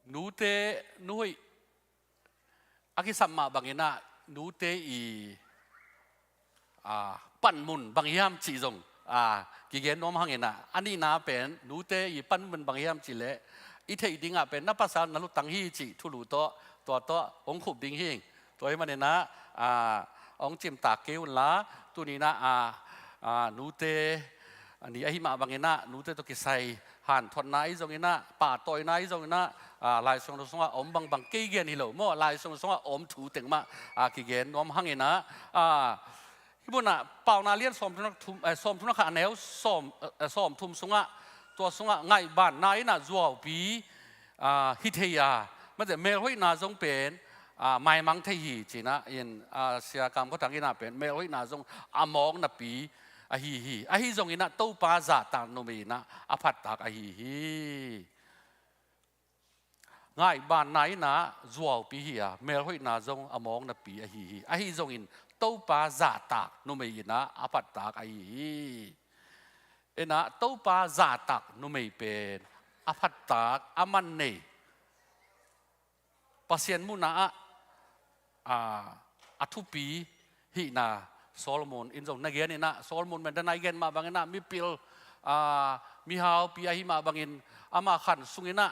nute, nuhoih a kisam mah bangin ah nute i, a, panmun bang hiam cih zong, a, kigen nuam hang ina. A nihna pen nute i panmun bang hiam cih leh i theih dingah pen na pasal na lutang hi cih thulu tawh, tua tawh hong khup ding hi. Tua ahih manin ah, a, hong cimtak kei un la, tuni in ah, a, a, nute ni ahih mah bangin ah, nute tawh kisai hanthawnna ahi zongin ah, pahtawina ahi zongin ah, a, Lai Siangtho sungah a om bangbang, kei gen hi lo maw, Lai Siangtho sungah a om thu teng mah, a, kigen nuam hang ina, a, hih munah Paunak lian sawmthum le thum, eh, sawmthum le khat a neu sawm, eh, sawmthum sungah, tua sungah ngaihbanna in ah zuaupi, a, hi thei a, maw, melhoihna zong pen, a, maimang thei hi ci-in ah, in, a, Sia Kam Khua Thang in ah pen melhoihna zong a mawk napi ahi hi. Ahi zongin ah Topa zahtak numei in ah a phattak ahi hi. Ngaihbanna in ah zuaupi hi a, melhoihna zong a mawk napi ahi hi. Ahi zongin Topa zahtak numei in ah a phattak ahi hi. Ina, Topa zahtak numei pen a phattak, a man nei, Pasian muhna ah, a, a thupi hihna Solomon in zong na gen in ah, Solomon mah dan a i gen mah bangin ah, mipil, a, mihaupi ahi mah bangin, ama khan sungin ah,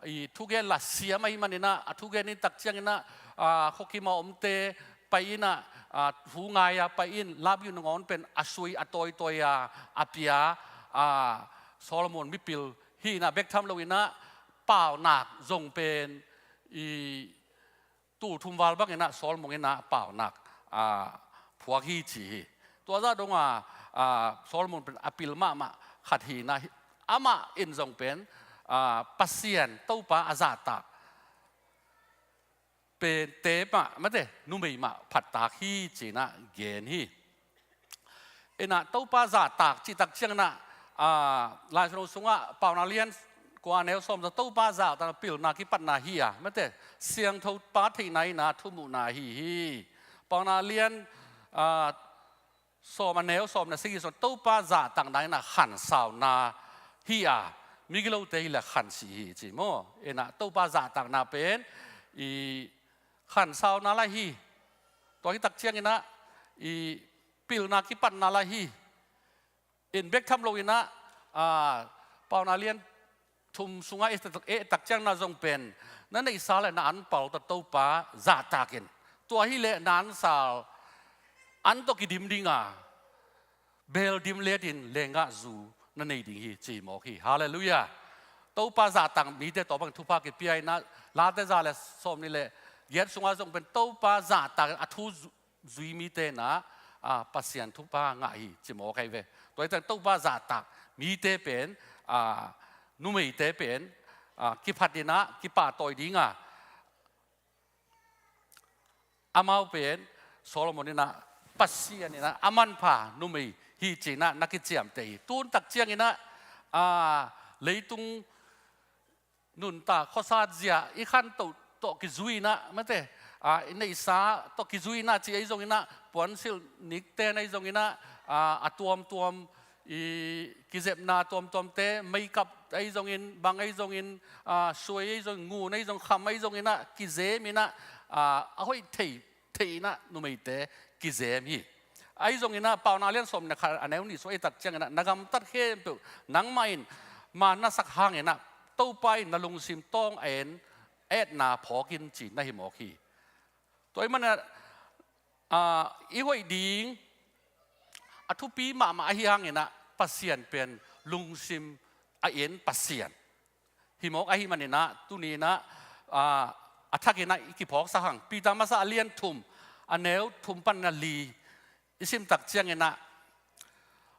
i thugen la siam ahi manin ah, a thugen in tak ciangin ah, a, khuakim a omte pai in ah, a, thu ngai a pai in, labi nangawn pen a sui a tawitawi a, a pia, a, Solomon mipil hihna bek tham lo in ah, paunak zong pen i tul thum val bangin ah Solomon in ah paunak, a, phuak hi ci hi. Tua zah dong a, a, Solomon pen a pil mahmah khat hi in ah, amah in zong pen, a, Pasian Topa a zahtak pen te mah, mate, numei mah phattak hi ci in ah gen hi. In ah Topa zahtak cih tak ciangin ah, a, Lai Siangtho sungah Paunak lian kua a neu sawm tawh Topa zahtakna pilna kipatna hi a, mate, siangtho pa theihna in ah thumuhna hi hi. Paunak lian, a, sawm a neu sawm le sagih sung Topa zahtakna in ah khansauna hi a, migilote hi le khansih hi ci maw. In ah Topa zahtakna pen i khansauna lai hi. Tua hi tak ciangin ah i pilna kipatna lai hi. In bek tham lo in ah, a, Paunak lian thum sungah i tak, i tak ciangin ah zong pen, na neihsa le na anpal tawh Topa zahtak in. Tua hi leh na ansal an tawh kidim ding a, bel dim let in lenggahzu na nei ding hi ci mawk hi. Halleluiah. Topa zahtak mite tawh bang thupha kipia in ah, Late za le sawm nih le giat sungah zong pen Topa zahtak in a thu zu-, zui mite in ah, a, Pasian thupha ngah hi ci mawk ahi ve. Tua hi ciang Topa zahtak mite pen, a, numeite pen, a, kiphat in ah kipahtawi ding a, amau pen Solomon in ah Pasian in ah a manpha numei hi ci in ah na kiciamteh hi. Tun tak ciangin ah, a, leitung nuntak khuasat zia i khantoh tawh kizui in ah, mate, a, i neihsa tawh kizui in ah ci ahi zongin ah, puansilh nikten ahi zongin ah, a, a tuamtuam i kizepna tuamtuamte, makeup ahi zongin, bang ahi zongin, a, suai ahi zongin, ngun ahi zong, kham ahi zongin ah kizem in ah, a, a hoih thei, thei in ah numeite kizem hi. Ahi zongin ah Paunak lian sawm le khat a neu nih sung i tak ciangin ah, na gamtat khempeuh nangmah in man na sak hangin ah Topa in na lungsim tawng a en, etna phawk in ci na hi mawk hi. Tua ahih manin ah, a, i hoih ding a thupi mahmah ahi hangin ah Pasian pen lungsim a en Pasian hi mawk ahih manin ah, tuni in ah, a, a thak in ah i kiphawksak hang. Peter masa a lian thum, a neu thum pan a li i sim tak ciangin ah,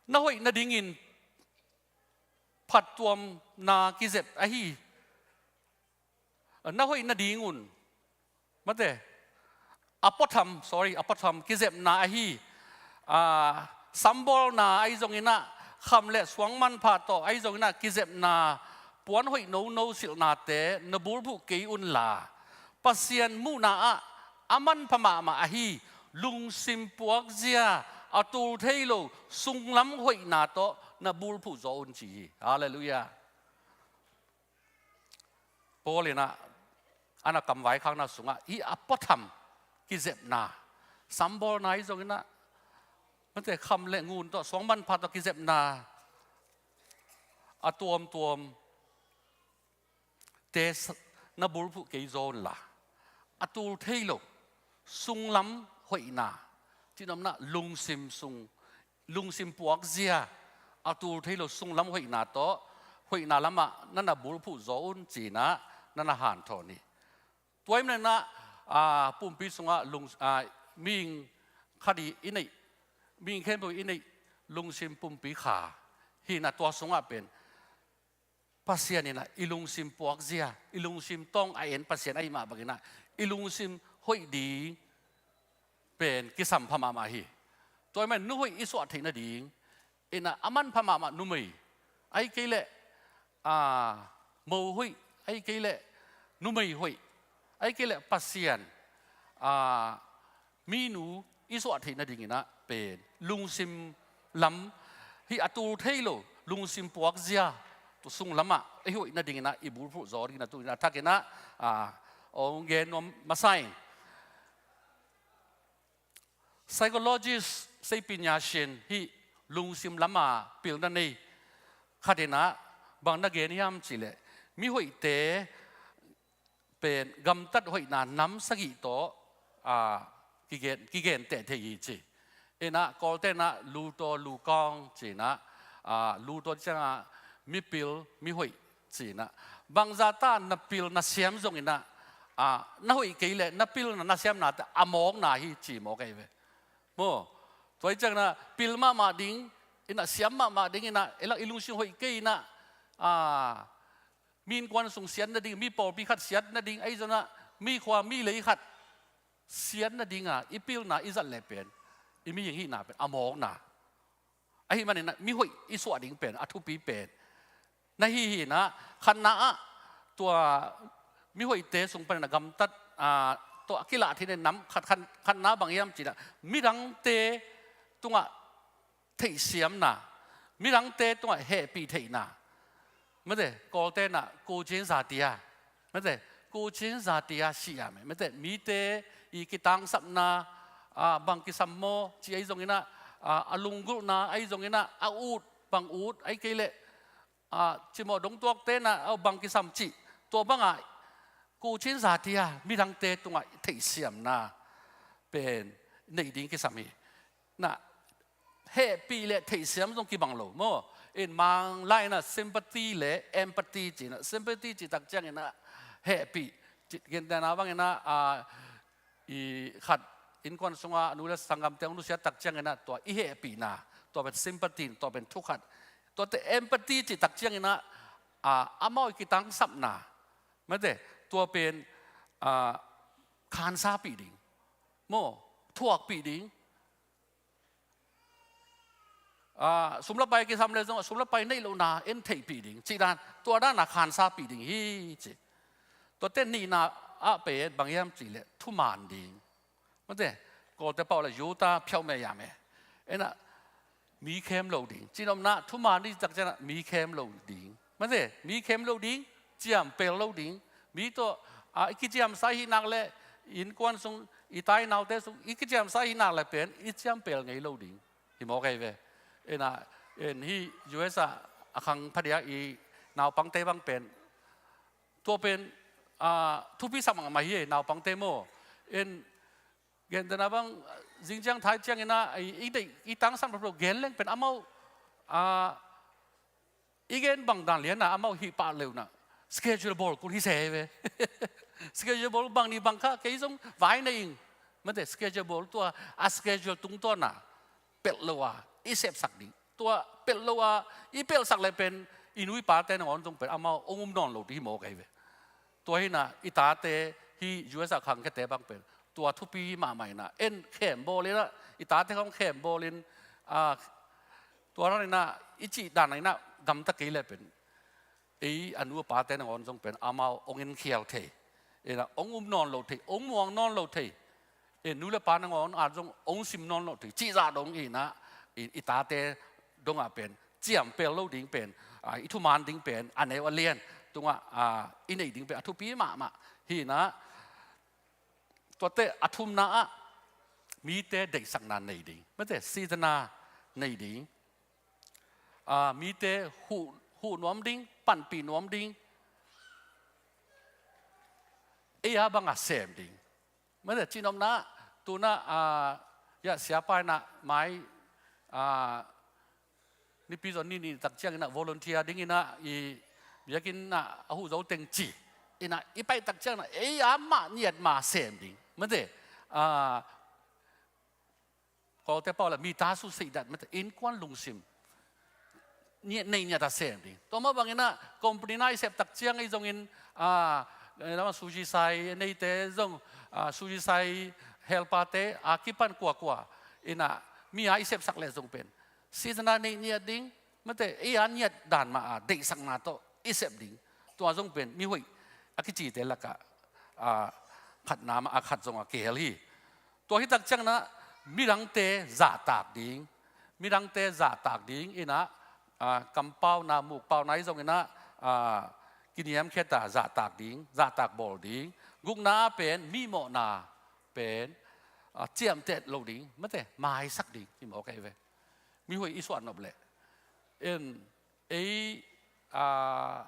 na hoih nadingin phattuamna kizep ahi, na hoih nadingun, mate, a puatham, sorry, a puatham kizepna ahi, a, sambawlna ahi zongin ah, kham le suang manpha tawh ahi zongin ah kizepna, puan hoih nono silhnate na bulphuh kei unla, Pasian muhna ah a manpha mahmah ahi lungsim puakzia, a tul thei lo sunglam hoihna tawh na bulphuh zaw un ci hi. Halleluiah. Paul in ah, a na kamvaikhakna sungah, hih a puatham kizepna, sambawlna ahi zongin ah, mate, kham le ngun tawh, suang manpha tawh kizepna, a tuamtuam te s-, na bulphuh kei zaw unla, a tul thei lo sunglam hoihna, cih nopna lungsim sung, lungsim puakzia, a tul thei lo sunglam hoihna tawh, hoihna lamah na na bulphuh zaw un ci in ah na na hanthawn hi. Tua ahih manin ah, a, pumpi sungah lung, a, mihing khat i, i neih, mihing khempeuh i neih lungsim pumpi kha hi in ah, tua sungah pen Pasian in ah i lungsim puakzia, i lungsim tawng a en Pasian ahih mah bangin ah, i lungsim hoih ding pen kisampha mahmah hi. Tua ahih manin nu hoih i suah theih nading in ah, a manpha mahmah numei, ahih kei leh, a, mo hoih, ahih kei leh numei hoih, ahih kei leh Pasian, a, minu i suah theih nadingin ah pen lungsim lam, hih a tul thei lo lungsim puakzia, Tua sung lamah i hoih nadingin ah i bulphuh zaw dingin ah tu-in ah thakin ah, a, hong gen nuam masa ing. Psychologist, seipinyasin hih lungsim lama pilna nei khat in ah bang na gen hiam cih leh, mihoihte pen gamtat hoihna nam sagih tawh, a, kigen, kigenteh thei hi ci. In ah Kawlte in ah lu tawh lu kawng ci in ah, a, lu tawh ciangah mipil, mihoih ci in ah. Bangzah ta na pil na siam zongin ah, a, na hoih kei leh na pilna na siamnate a mawkna hi ci mawk ahi ve. Maw, tua hi ciangin ah pil mahmah ding, in ah siam mahmah ding, in ah i lak i lungsim hoih kei in ah, a, mi innkuan sung siat nading, mi pawlpi khat siat nading, ahi zongin ah mi khua mi lei khat siat nadinga i pilna i zat leh pen i mihing hihna pen a mawkna. Ahih manin ah mihoih i suah ding pen a thupi pen na hi hi in ah, khatna ah tua mihoihte sung panin ah gamtat, a, tawh a kilah theihna nam khat, khat, khatna bang hiam cih leh midangte tungah theihsiamna, midangte tungah hehpih theihna. Mate, Kawlte in ah 顾全大局. Mate, 顾全大局 ci a meh. Mate, mite i kitangsapna, a, bang kisam maw ci ahi zongin ah, a, a lunggulhna ahi zongin ah, a ut bang ut ahi kei leh, a, cimawh dongtuakte in ah, a, bang kisam cih. Tua bangah 顾全大局, midangte tungah theihsiamna pen neih ding kisam hi. Na, hehpih le theihsiam zong kibang lo maw. In Manglai in ah sympathy le empathy ci in ah, sympathy cih tak ciangin ah hehpih, ci, gentehna bangin ah, a, i khat innkuan sungah nu le sanggamte hong nusiat tak ciangin ah tua i hehpihna, tua pen sympathy, tua pen thukhat. Tuate empathy cih tak ciangin ah, a, amau i kitangsapna, mate, tua pen, a, khansapih ding maw, thuakpih ding. A, sum le pai kisam leh zong, sum le pai neih lohna en theihpih ding cih dan, tua dan a khansapih ding hi ci. Tuate nihna ah pen bang hiam cih leh thuman ding. Mate, Kawlte pau leh ယူသားဖြောင့်မတ်ရမယ်. In ah mi khem lo ding. Cihnopna, thuman ding tak ciangin ah mi khem lo ding. Mate, mi khem lo ding, ciampel lo ding. Mi tawh, a, i kiciamsa i hih nak leh, innkuan sung, i ta i naute sung i kiciamsa i hih nak leh pen i ciampel ngei lo ding hi mawk ahi ve. In ah, in hih U S ah a khang phadiak i naupangte bang pen, tua pen, a, thupi sak mahmah hi, naupangte maw. In gentehna bang, zing ciang thai ciangin ah, i, i deih, i tangsam lo gen leng pen amau, a, i gen bang dan lian ah amau hih pah leuh in ah schedule bawl kul hi se ve. Schedule bawl bang ni bang kha kei zong vai nei ing. Mate, schedule bawl, tua a schedule tungtawn ah pelh lo a i sepsak ding. Tua pelh lo a i pelhsak leh pen i nu i pate nangawn zong pen amau hong um nawn lo ding hi mawk ahi ve. Tua hi in ah i tate hih U S ah khangkhiate bang pen tua thupi mahmah in ah, en khem bawl in ah, i tate khawng khem bawl in, a, tua dan in ah i cih dan in ah gamta kei leh pen ei a nu a pate nangawn zong pen amau hong enkhial thei, in ah hong um nawn lo thei, hong muang nawn lo thei, in nu le pa nangawn ah zong hong sim nawn lo thei, cih zah dong in ah, i, i tate dongah pen ciampel lo ding pen, a, i thuman ding pen a neu a lian tungah, a, i neih ding pen a thupi mahmah hi in ah, tuate a thumna ah mite deihsakna nei ding. Mate, sitana nei ding. A, mite huh, huh nuam ding, panpih nuam ding. Ei a bang a sem ding. Mate, cihnopna, tu-in ah, a, ya, siapa in ah mai, a, nipi zaw ni nih tak ciangin ah volunteer dingin ah i biakinn ah a huh zo teng ci. In ah i pai tak ciangin ah ei a mah ngiat ma sem ding. Mate, a, Kawlte pau leh မိသားစုစိတ်ဓာတ်, mate, innkuan lungsim ngiat, nei ngiat a sem ding. Tua mah bangin ah company na i sep tak ciang ei zongin, a, sushi sai neite zong, a, sushi sai helperte a kipan kuakua in ah mi a i sepsak leh zong pen sitana nei ngiat ding. Mate, ei a ngiat dan mah a deihsakna tawh i sep ding. Tua zong pen mihoih a kicite lakah, a, khatna mah a khat zong a kihel hi. Tua hi tak ciangin ah midangte zahtak ding, midangte zahtak ding in ah ah, kampauna, mukpauna ahi zongin ah, ah, kiniamkhiat a zahtak ding, zahtak bawl ding. Gukna pen mihmawhna pen, ah, ciamteh loh ding, mate, maisak ding, i mawk ahi ve. Mihoih i suah nop leh. En, ei, ah,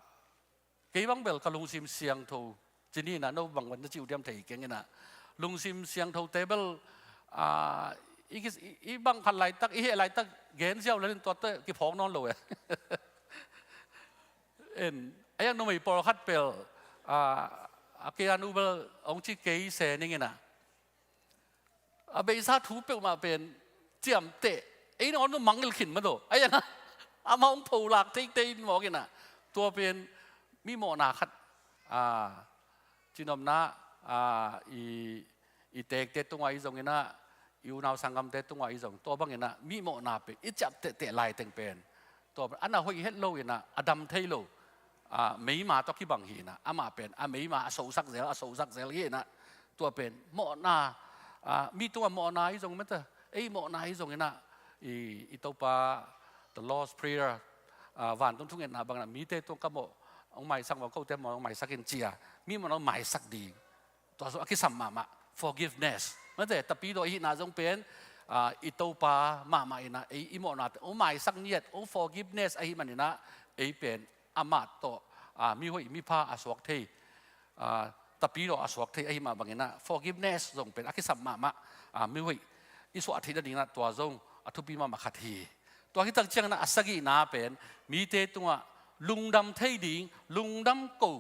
kei bang bel ka lungsim siangtho, cini inah no bang na ci uh diam thei keng inah. Lungsim siangthote bel, ah, i, i, i bang khat laitak, i heh laitak gen ziau lel in tuate kiphawk nawn lo e. En, a iang numei pawlkhat pel, ah, a kei a nu bel hong ci kei se ning inah. A beisa thu peuhmah pen ciamteh. Ei nawn nu mangngilh khin mah daw. A iang a, amah hong pholak teitei in mawk inah. Tua pen mihmawhna khat, ah, cinopna, ah, i, i teekte tungah i zong inah, i unau sanggamte tungah i zong. Tua bang inah mihmawhna pen i ciamtehteh laiteng pen. Tua pen a na hoih het lo inah, a dam thei lo. Ah, meima tawh kibang hi inah, amah pen a meima a sosak zel, a sosak zel hi inah. Tua pen mawhna, ah, mi tungah mawhna ahi zong mate, ei mawhna ahi zong inah, i, i Topa, the Lord's Prayer, ah, vantung thungetna bang inah, mite tung ka mawh hong maisak mawh, kote mawh hong maisak in ci a, mi mawhna hong maisak ding. Tua zong a kisam mahmah, forgiveness. Mate, Tapidaw i hihna zong pen, ah, i Topa mahmah inah, ei i mawhnate hong maisak ngiat, hong forgiveness ahih man inah, ei pen amah tawh, ah, mihoih mipha a suak thei, ah, Tapidaw a suak thei ahih mah bang inah, forgiveness zong pen a kisam mahmah, ah, mihoih i suah theih nading inah tua zong a thupi mahmah khat hi. Tua hi tak ciang inah a sagihna pen, mite tungah lungdam thei ding, lungdam ko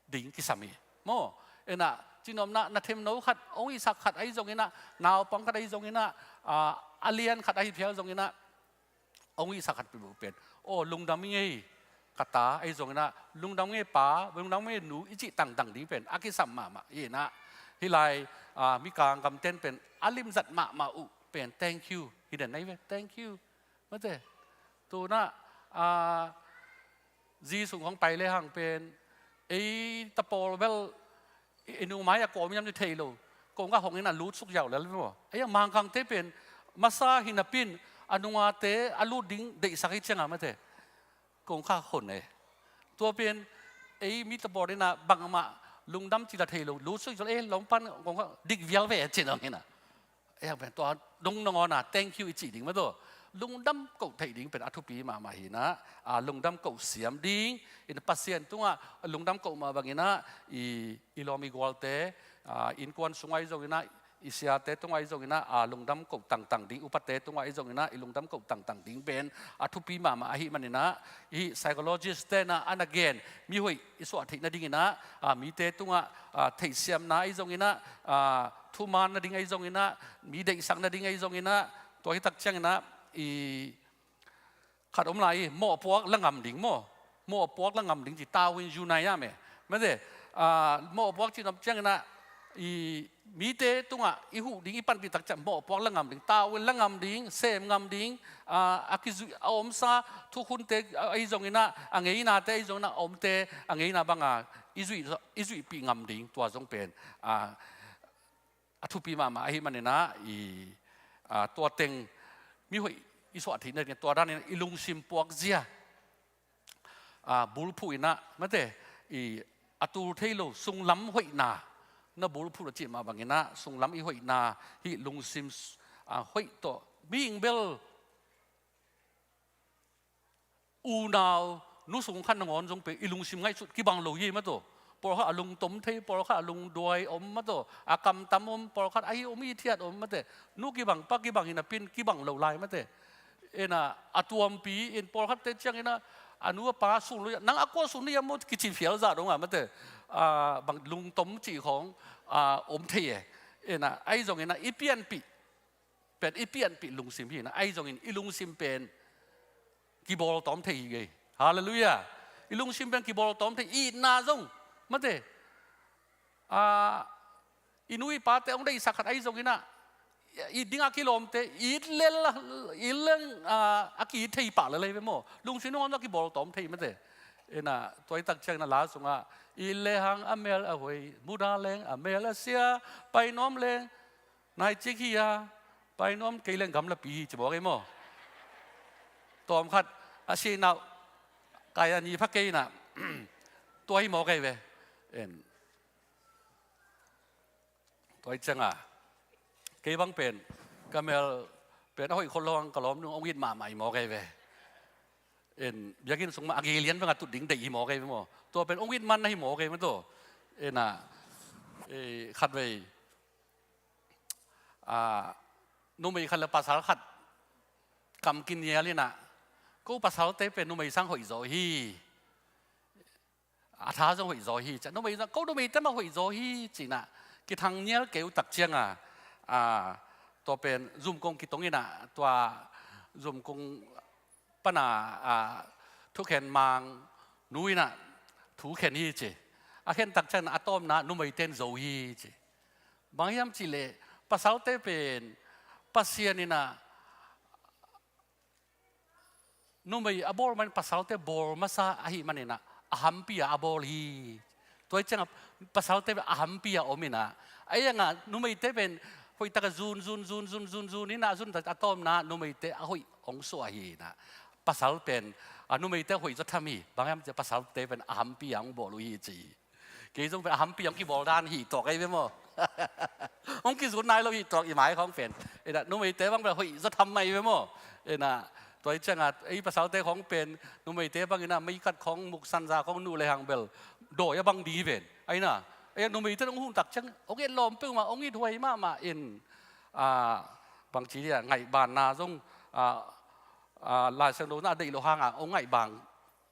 ding kisam hi. Maw, inah, cinopna, na themno khat, hong ihsak khat ahi zong inah, naupang khat ahi zong inah, ah, a lian khat ahi phial zong inah, hong ihsak khat peuhpeuh pen. Aw, lungdam ing ei, ka ta ahi zong inah, lungdam ing ei pa, lungdam ing ei nu, i cih tangtang ding pen a kisam mahmah hi inah. Hih lai, ah, Mikang gamten pen a limzat mahmah uh pen, thank you. Hi den ahi ve, thank you. Mate. Tu inah, ah, zi sung hong pai lehang pen, ei tapawl bel, i, i nu mai a kawm hiam ci thei lo. Kong kha hong inah lut suk ziau lel maw. Ei a Mangkangte pen, masa hi napi in, a nungate a lut ding deihsak hi ciang a mate. Kong kha hon e. Tua pen, ei mi tapawl inah bangmah lungdam ci la thei lo. Lut suk ziau, ei lawm pan kong kha dik vial ve ci nong inah. Ei hang pen tua dong nangawn a, thank you i cih ding mah tawh. Lungdam koh theih ding pen a thupi mahmah hi inah, ah, lungdam koh siam ding, in Pasian tungah lungdam koh mah bang inah, i, i lawm i gualte, ah, innkuan sungah i zong inah, i siate tungah i zong inah, ah, lungdam koh tangtang ding, upate tungah i zong inah, i lungdam koh tangtang ding pen a thupi mahmah ahih man inah, i psychologist te inah a na gen, mihoih i suah theih nading inah, ah, mite tungah, ah, theihsiamna ahi zong inah, ah, thuman nading ahi zong inah, mi deihsak nading ahi zong inah, tua hi tak ciang inah, i khat om lai, mawhpuak la ngam ding maw. Mawhpuak la ngam ding ci, tawin unai a me. Mate, ah, mawhpuak ci nop ciang inah, i mite tungah i huh ding i panpih tak ciang mawhpuak la ngam ding, tawin la ngam ding, sem ngam ding, ah, a kizui, a omsa thukhunte, ah, ahi zong inah, a ngeinate ahi zong inah, a omte, a ngeina banga i zuih, i zuihpih ngam ding, tua zong pen, ah, a thupi mahmah ahih man inah, i, ah, tua teng mihoih i suah theih nading, tua dan inah i lungsim puakzia, ah, bulphuh inah, mate, i, a tul thei lo sunglam hoihna na bulphuh a cih mah bang inah, sunglam i hoihna, hih lungsim, ah, hoih tawh, mihing bel unau, nu sung khat nangawn zong pen i lungsim ngaihsut kibang lo hi mah tawh. Pawlkhat a lungtom thei, pawlkhat a lungduai om mah tawh. A kamtam om, pawlkhat ahi om, i thiat om mate. Nu kibang, pa kibang hi napi in kibang lo lai mate. Inah, a tuampi in pawlkhatte ciang inah, a nu a pa sun lo, nang a kua sun lo hiam maw kici phial zah dong a mate. Ah, bang lungtom cih khawng, ah, om thei e. Inah, ahi zong inah, i pianpih pen i pianpih lungsim hi inah, ahi zongin i lungsim pen kibawltawm thei hi kei. Halleluiah. I lungsim pen kibawltawm thei, i itna zong, mate. Ah, i nu i pate hong deihsak khat ahi zong inah, it dingah kilawmte, it lel, it leng, ah, a ki-it thei pah lel hi ve maw. Lungsim nangawn a kibawltawm thei mate. Inah, tua hi tak ciang inah la sungah, it lehang a mel a huai, muda leng a mel a sia, pai nuam leng, nai cik hi a, pai nuam kei leng gamlapi hi ci mawk ei maw. Tawmkhat, A si nau kai a ni pha kei na. Tua hi maw kei ve. En. Tua hi cianga kei bang pen ka mel pen a hoih khol lo ang ka lawm nung ong it mahmah hi maw kei ve. En, biakinn sung mah a gei lian bang a tut ding deih hi maw kei ve maw. Tua pen ong it man na hi maw kei maw tua. En a, e, khat vei a, numei khat le pasal khat kam kinial in a, ko pasalte pen numei sang hoih zaw hi. A tha zong hoih zaw hi. Ciah numei zong, ko numeite mah hoih zaw hi ci-in a kithang nial kei uh tak cianga, a, tua pen zumkong kitong in a, tua zumkong pana, a, thukhen mang nu in a thukhen hi ci. A khen tak ciangin a tawpna numeite in zo hi ci. Bang hiam cih leh pasalte pen Pasian in a numei a bawl man pasalte bawl masa ahih manin a, a hampi a a bawl hi. Tua hi cianga pasalte a hampi a om in a, a ianga numeite pen hoih taka zun zun zun zun zun zun in a, zun a tawpna numeite a hoih hong suah hi in a, pasal pen a numeite hoih zaw tham hi. Bang hiam cih pasalte pen a hampi a hong bawl uh hi ci. Kei zong pen a hampi hong kibawl dan hi tuak ei ve maw. Hong kizun nai lo hi tuak i mai khawng pen. En a numeite bang pen hoih zaw tham mai ve maw. En a tua hi cianga ei pasalte khawng pen numeite bang in a meikat khawng muksanza khawng nuh le hang bel dawi a bang di ven. Ahi na, ei numeite hong hun tak ciang hong et lawm peuhmah hong it huai mahmah in, a, bangci dia ngaihbanna zong, a, a, Lai Siangtho na a deih lo hanga hong ngaihban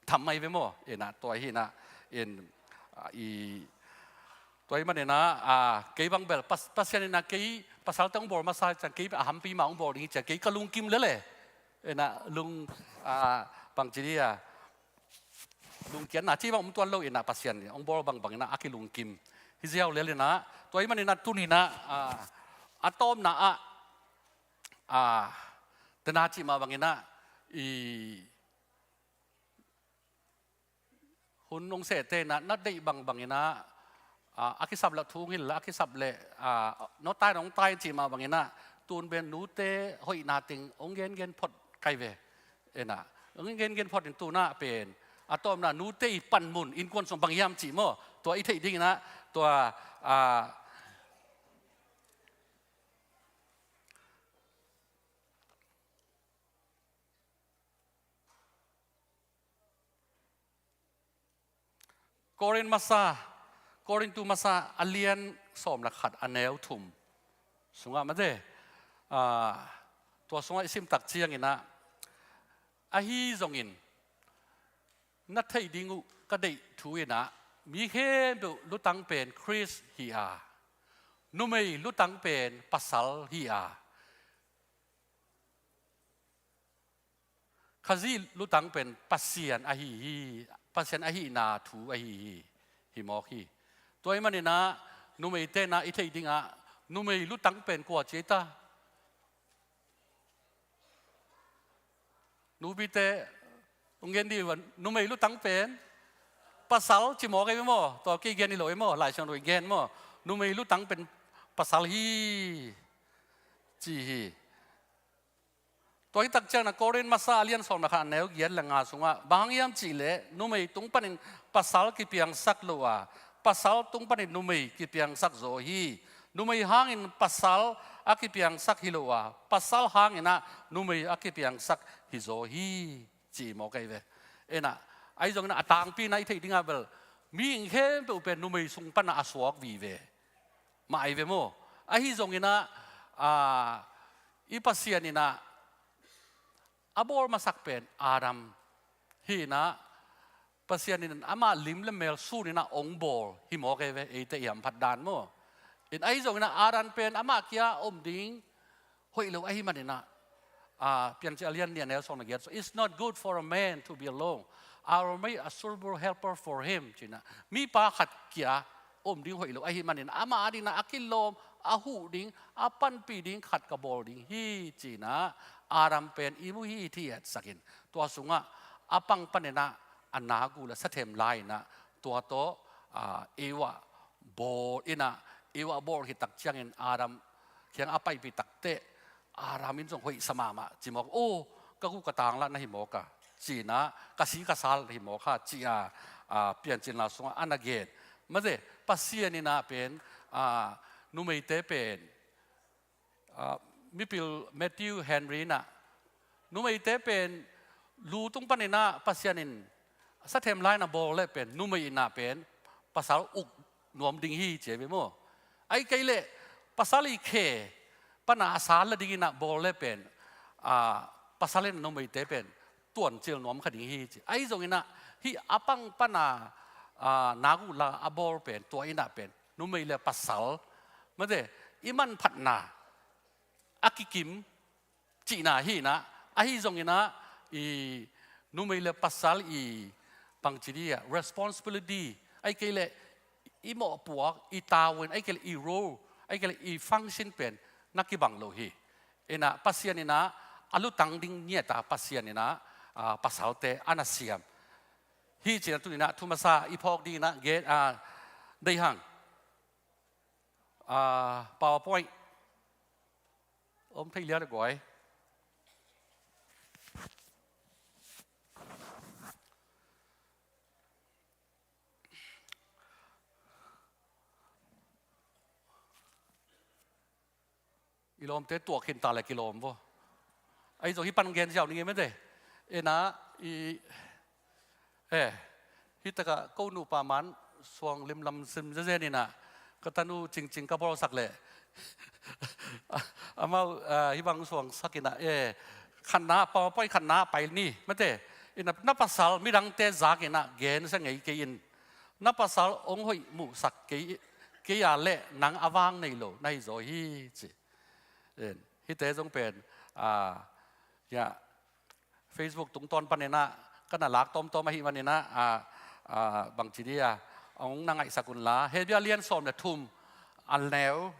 tham mai ve maw. En a tua hi na, en, a, i, tua hi manin a, a, kei bang bel pas, Pasian in a kei pasalte hong bawl masa ciang kei a hampi mah hong bawl ding hi ciang kei ka lungkim lele. En a lung, a, bangci dia lungkiatna ci bang om tuan lo in a Pasian in hong bawl bangbang in a a kilungkim hi ziau lel in a, tua hi manin a tuni in a, a, a tawpna ah, a, tena cih mah bang in a i hun hong sehte in a na deih bangbang in a, a, a kisap le thu hong hilh la, a kisap le, a, no tai nong tai cih mah bang in a tun pen nute hoihna teng hong gengen phot kai ve. En a hong gengen phot in tun a pen a tawpna nute i panmun innkuan sung bang hiam cih maw, tua i theih ding in a, tua, a, Korin masa, Korintu masa a lian sawm le khat a neu thum sungah mate, a, tua sungah i sim tak ciangin a, ahi zongin na theih ding uh ka deih thu in a, mi khempeuh lutang pen Khrist hi a, numei lutang pen pasal hi a, Khazih lutang pen Pasian ahi hi, Pasian ahihna thu ahi hi, hi mawk hi. Tua ahih manin a numeite in a i theih ding a, numei lutang pen kua ci ei ta? Nupite, hong gen dih uh a, numei lutang pen pasal ci mawk ei ve maw? Tua kei gen hi lo ei maw? Lai Siangtho i gen maw? Numei lutang pen pasal hi ci hi. Tua hi tak ciangin a Korin masa a lian sawm le khat a neu giat le nga sungah, bang hang hiam cih leh numei tung panin pasal kipiangsak lo a, pasal tung panin numei kipiangsak zaw hi. Numei hangin pasal a kipiangsak hi lo a, pasal hangin a numei a kipiangsak hi zaw hi, ci mawk ei ve. En a, ahi zongin a tangpi in a i theih ding a bel mihing khempeuh pen numei sung pan a a suak vive mah ei ve maw. Ahi zongin a, a, i Pasian in a a bawl masak pen Adam hi in a, Pasian in amah lim le mel sun in a hong bawl hi mawk ei ve, eite i hamphat dan maw. In ahi zongin a Adam pen amah kia om ding hoih lo ahih manin a, a, Piancil a lian nih a neu sawm le giat, so it's not good for a man to be alone. I will make a suitable helper for him, ci in a, mipa khat kia om ding hoih lo ahih manin amah adingin a kilawm, a huh ding, a panpih ding khat ka bawl ding hi, ci in a Adam pen i mu hi, i thih hetsak in. Tua sungah a pang panin a a nak uh la sa them lai in a, tua tawh, a, Eva bawl in a, Eva bawl khit tak ciangin Adam kiang a paipih takteh Adam in zong hoihsa mahmah ci mawk. Aw, ka gu ka tang lah na hi mawk a. ci-in ah, ka si ka sal hi mawk a, ci-a, a, Piancilna sungah a na gen. Mate, Pasian in ah pen, a, numeite pen, a, mipil Matthew Henry in ah, numeite pen lu tung panin ah Pasian in sathemlai na bawl leh pen numei in ah pen pasal uk nuam ding hi ci hi ve maw. Ahih kei leh pasal i khe pana a sal la dingin ah bawl leh pen, a, pasal in numeite pen tuancil nuam kha ding hi ci. Ahi zongin ah hih a pang pana, a, nak uh la a bawl pen tua in ah pen numei le pasal, mate, i manphatna a kikim cihna hi in ah, ahi zongin ah i numei le pasal i bangci dih ah responsibility, ahih kei leh i mawhpuak, i tavuan, ahih kei leh i role, ahih kei leh i function pen na kibang lo hi. In ah Pasian in ah a lutang ding ngiat a Pasian in ah, a, pasalte a na siam hi ci-in ah tuni-in ah thu masa i phawk dingin ah gen, a, deih hang. A, PowerPoint om thei lian a guai. I lawmte tuak khin ta le kilawm vaw. Ahi zong hih pan gen ziau ning e mate. In ah i, eh, hih takah ko nupa man suang limlam sim zezen in ah ka tanu Cingcing ka bawlsak leh amau, ah, hih bang suangsak in ah, eh, khatna, PowerPoint khatna pai ni mate. In ah na pasal midangte zak in ah gensia ngei kei in. Na pasal hong hoih muhsak kei, kei a leh nang a vang nei lo na hi zaw hi ci. En, hihte zong pen, a, ya, Facebook tungtawn panin ah ka na lak tawmtawm ahih manin ah, a, a, bangci dih a, hong na ngaihsak un la. Hebru lian sawm le thum, a neu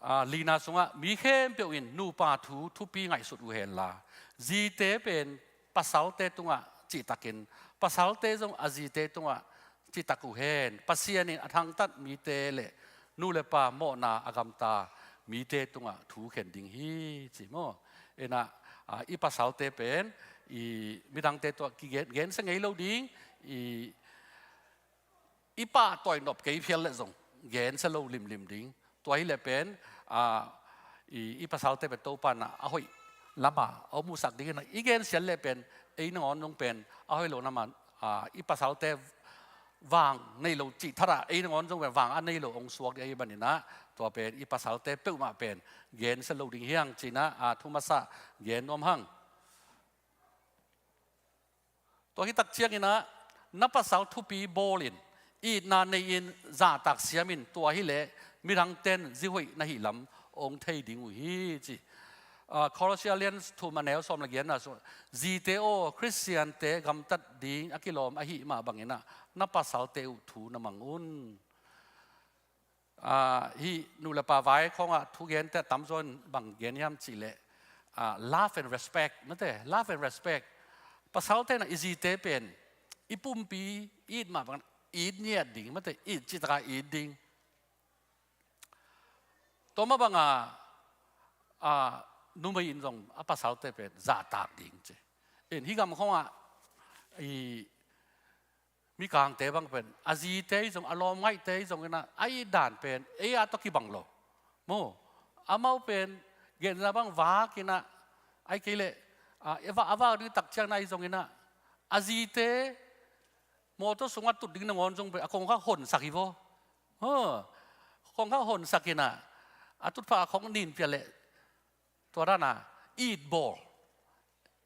a, lina sungah, mi khempeuh in nupa thu thupi ngaihsut uh hen la, zite pen pasalte tungah cihtakin, pasalte zong a zite tungah cihtak uh hen. Pasian in a thangtat mite le nu le pa mawhna a gamta mite tungah thu khen ding hi ci maw. In ah, a, i pasalte pen i midangte tungah kigen, gensia ngei lo ding, i i pahtawi nop kei phial leh zong gensia lo limlim ding. Tua hi leh pen, a, i, i pasalte pen Topa in ah a hoih lama a hong musak ding hi in ah, i gensia leh pen ei nangawn zong pen a hoih lo lama, a, i pasalte vang nei lo cih thadah ei nangawn zong pen vang a nei lo hong suak ding ahih manin ah, tua pen i pasalte peuhmah pen gensia lo ding hi hang ci-in ah, a, thu masa gen nuam hang. Tua hi tak ciangin ah, na pasal thupi bawl in, itna nei in, zahtak siam in, tua hi leh midangte in zi hoih na hih lam hong thei ding uh hi ci. A, Colossians lian thum a neu sawm le giatna sung, zite aw, Khristiante gamtat ding a kilawm ahih mah bangin ah, na pasalte uh thu na mang un. A, hih nu le pa vai khawngah thugente a tamzaw in bang gen hiam cih leh, a, love and respect, mate, love and respect. Pasalte in ah i zite pen i pumpi it mah bang it ngiat ding, mate, it cihtakah it ding. Tua mah bangah, a, numei in zong a pasalte pen zahtak ding ci. In hih gam khawngah i mikangte bang pen, a zite hi zong, a lawmngaihte hi zongin ah, a itdan pen ei a tawh kibang lo. Maw, amau pen genna bang vak in ah, ahih kei leh, a, a vak, a vak ding tak ciangin ah hi zongin ah, a zite mawtaw sungah tut ding nangawn zong pen a kongkhak honsak hi vaw. Ha, kongkhak honsak in ah, a tutphah a khong nin pia leh, tua dan a it bawl.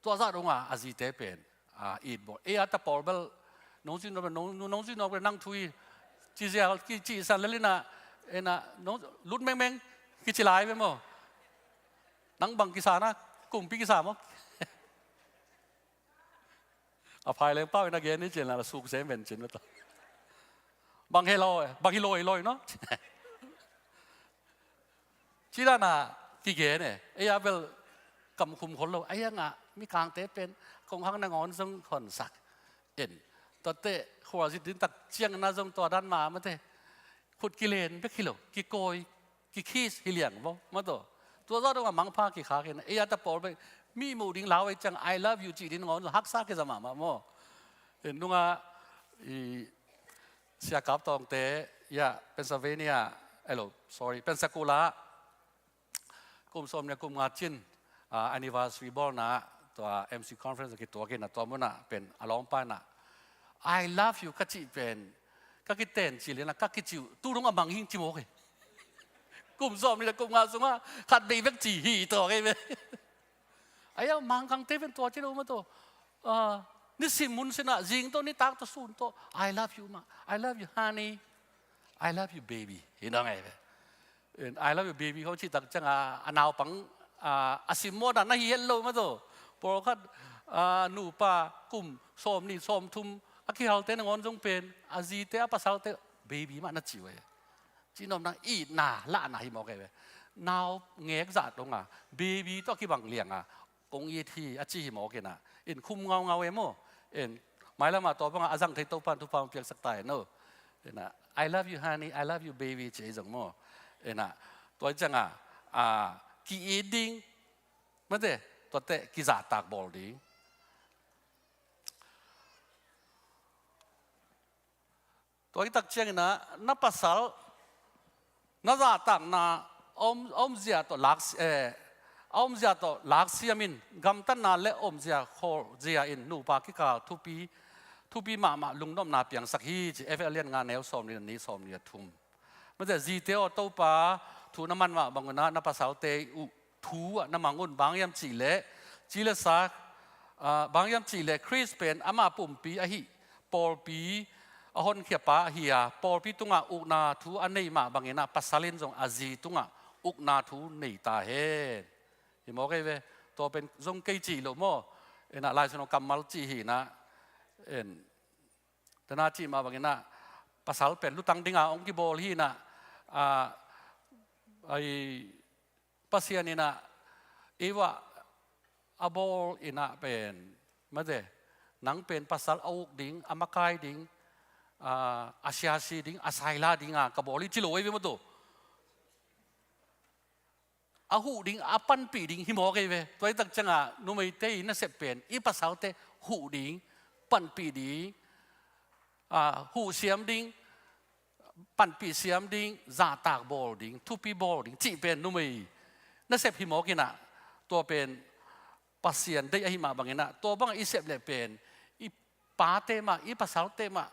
Tua zah dong a, a zite pen, a, it bawl. Ei a ta pawl bel, nong zin nop bel, nong, nong zin nop bel nang thu hi. Ci ziau, ki, ci san lel in ah, en ah, nong, lut mengmeng, kici lai ve maw. Nang bang kisa na, kumpi kisa maw. A phai leng pau in a gen ni cin la, la suk se men cin la ta. Bang he lo, bang hi lo, hi lo, no? Ci dan a kigen e, ei a bel kam khum khol lo, ei a ngah, mikangte pen, kongkhak nangawn zong honsak. En, tuate, khua zit ding tak ciangin ah zong tua dan mah, mate. Khut kilen bek hi lo, kikawi, kikhis hi liang vaw, mate. Tua zawh dong a mangpha kikhak in, ei a ta pawl bek, mi muh ding lau ei ciang, "I love you," cih ding ngawn, haksa kiza mahmah maw. Nungah, i, Siakap Tawngte, ya, Pennsylvania, eh, lo, sorry, Pensacola, kum sawm nih kum nga cin, ah, anniversary bawlna, tua M C conference a kituak in a, tua munah pen a lawmpa in a, "I love you," ka cih pen, ka kiten cil in a, ka kicih uh, tu dong a mang hing ci mawk e. Kum sawm nih le kum nga sungah khat bei bek ci hi tawh kei ve. Ai a, Mangkangte pen tua ci lo mah tawh. Ah, nisim hun sinah, zing tawh, nitak tawh, sun tawh, "I love you mah, I love you honey, I love you baby," hi dong e ve. "I love you baby" khawng cih tak ciangah a naupang, ah, a simmawhna na hi het lo mah tawh. Pawlkhat, ah, nupa kum sawm nih sawm thum a kihalte nangawn zong pen a zite a pasalte baby mah na ci uh e. Cihnopna, itna lahna hi mawk e ve. Nau ngek zah dong a, baby tawh a kibang liang a, kong it hi a ci hi mawk in a, in khum ngaungau e maw. In mailam ah tua bangah a zang thei Topa'n thupha hong piaksak ta hen aw. In a, "I love you honey, I love you baby," ci ei zong maw. In a, tua ciangah, a, ki-it ding, mate, tuate kizahtak bawl ding. Tua i tak ciangin a, na pasal, na zahtakna a om, a omzia tawh lak, eh, a omzia tawh laksiam in, gamtatna le omzia khawlzia in nupa kikal thupi, thupi mahmah lungnopna piangsak hi, ci Efesa lian nga neu sawm nih, nih sawm nih a thum. Mate, zite aw, Topa thu na man mah bang un a, na pasalte uh thu ah na mang un, bang hiam cihleh, ci le sa, ah, bang hiam cihleh Khrist pen amah pumpi ahi, pawlpi a honkhiapa ahi a, pawlpi tungah ukna thu a nei mah bangin a, pasal in zong a zi tungah ukna thu nei ta hen. Hi mawk ei ve, tua pen zong kei cih lo maw. In a, Lai Siangtho kammal cih hi in a, in, tana cih mah bangin a, pasal pen lutang dinga hong kibawl hi in a, a, ai, Pasian in a, Eva a bawl in a pen, mate, nang pen pasal a uk ding, a makai ding, a, a siasi ding, a saila dinga ka bawl hi ci lo ei ve maw tawh. A huh ding, a panpih ding hi mawk ei ve. Tua i tak ciangah numeite i nasep pen, i pasalte huh ding, panpih ding, a, huh siam ding, panpih siam ding, zahtak bawl ding, thupi bawl ding cih pen numei nasep hi mawk in a, tua pen Pasian deih ahi mah bangin a, tua bangah i sep leh pen, i pate mah, i pasalte mah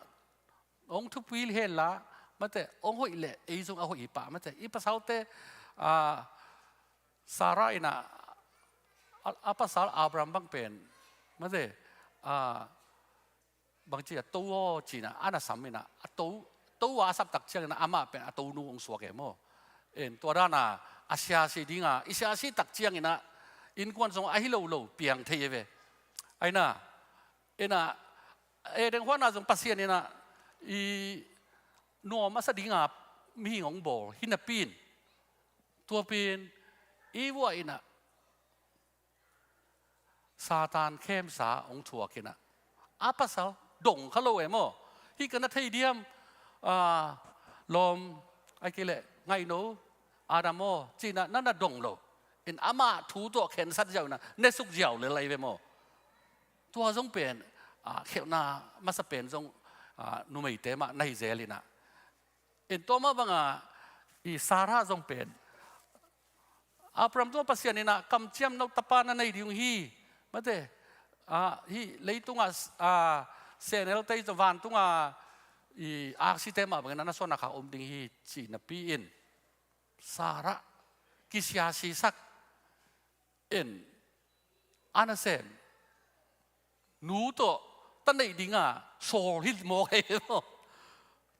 hong thupi hen la, mate, hong hoih leh ei zong a hoih hi pah, mate, i pasalte, a, Sarah in a, a, a pasal Abraham bang pen, mate, a, bangci a, to aw ci in a, a na sam in a, a to, to a a sap tak ciangin a, amah pen a tonu hong suak e maw. In tua dan a, a siasi dinga, i siasi tak ciangin a, innkuan zong ahi lo lo piang thei e ve. Ai na, in a, Eden huan ah zong Pasian in a, i nuam a sa dinga mihing hong bawl hi napi in, tua pen Eva in a, Satan khemsa hong thuak in a, a pasal dong kha lo e maw. Hih ka na thei diam, a, lawm, ai kei leh ngaihno, Adam aw, ci in a, na na dong lo. In amah thu tawh khensat ziau in a, ne suk ziau lel lai ve maw. Tua zong pen, a, khelhna masa pen zong, a, numeite mah na hi zel in a. In tua mah banga, i Sarah zong pen, Abraham tungah Pasian in a, kamciam no tapa na nei ding uh hi, mate, a, hih leitungah, a, sehnel tei zong, vantunga i aksite mah bangin a na suan a kha om ding hi, ci napi in, Sarah kisiasisak in, a nasem nu tawh ta neih dinga sawl hi mawk hi maw.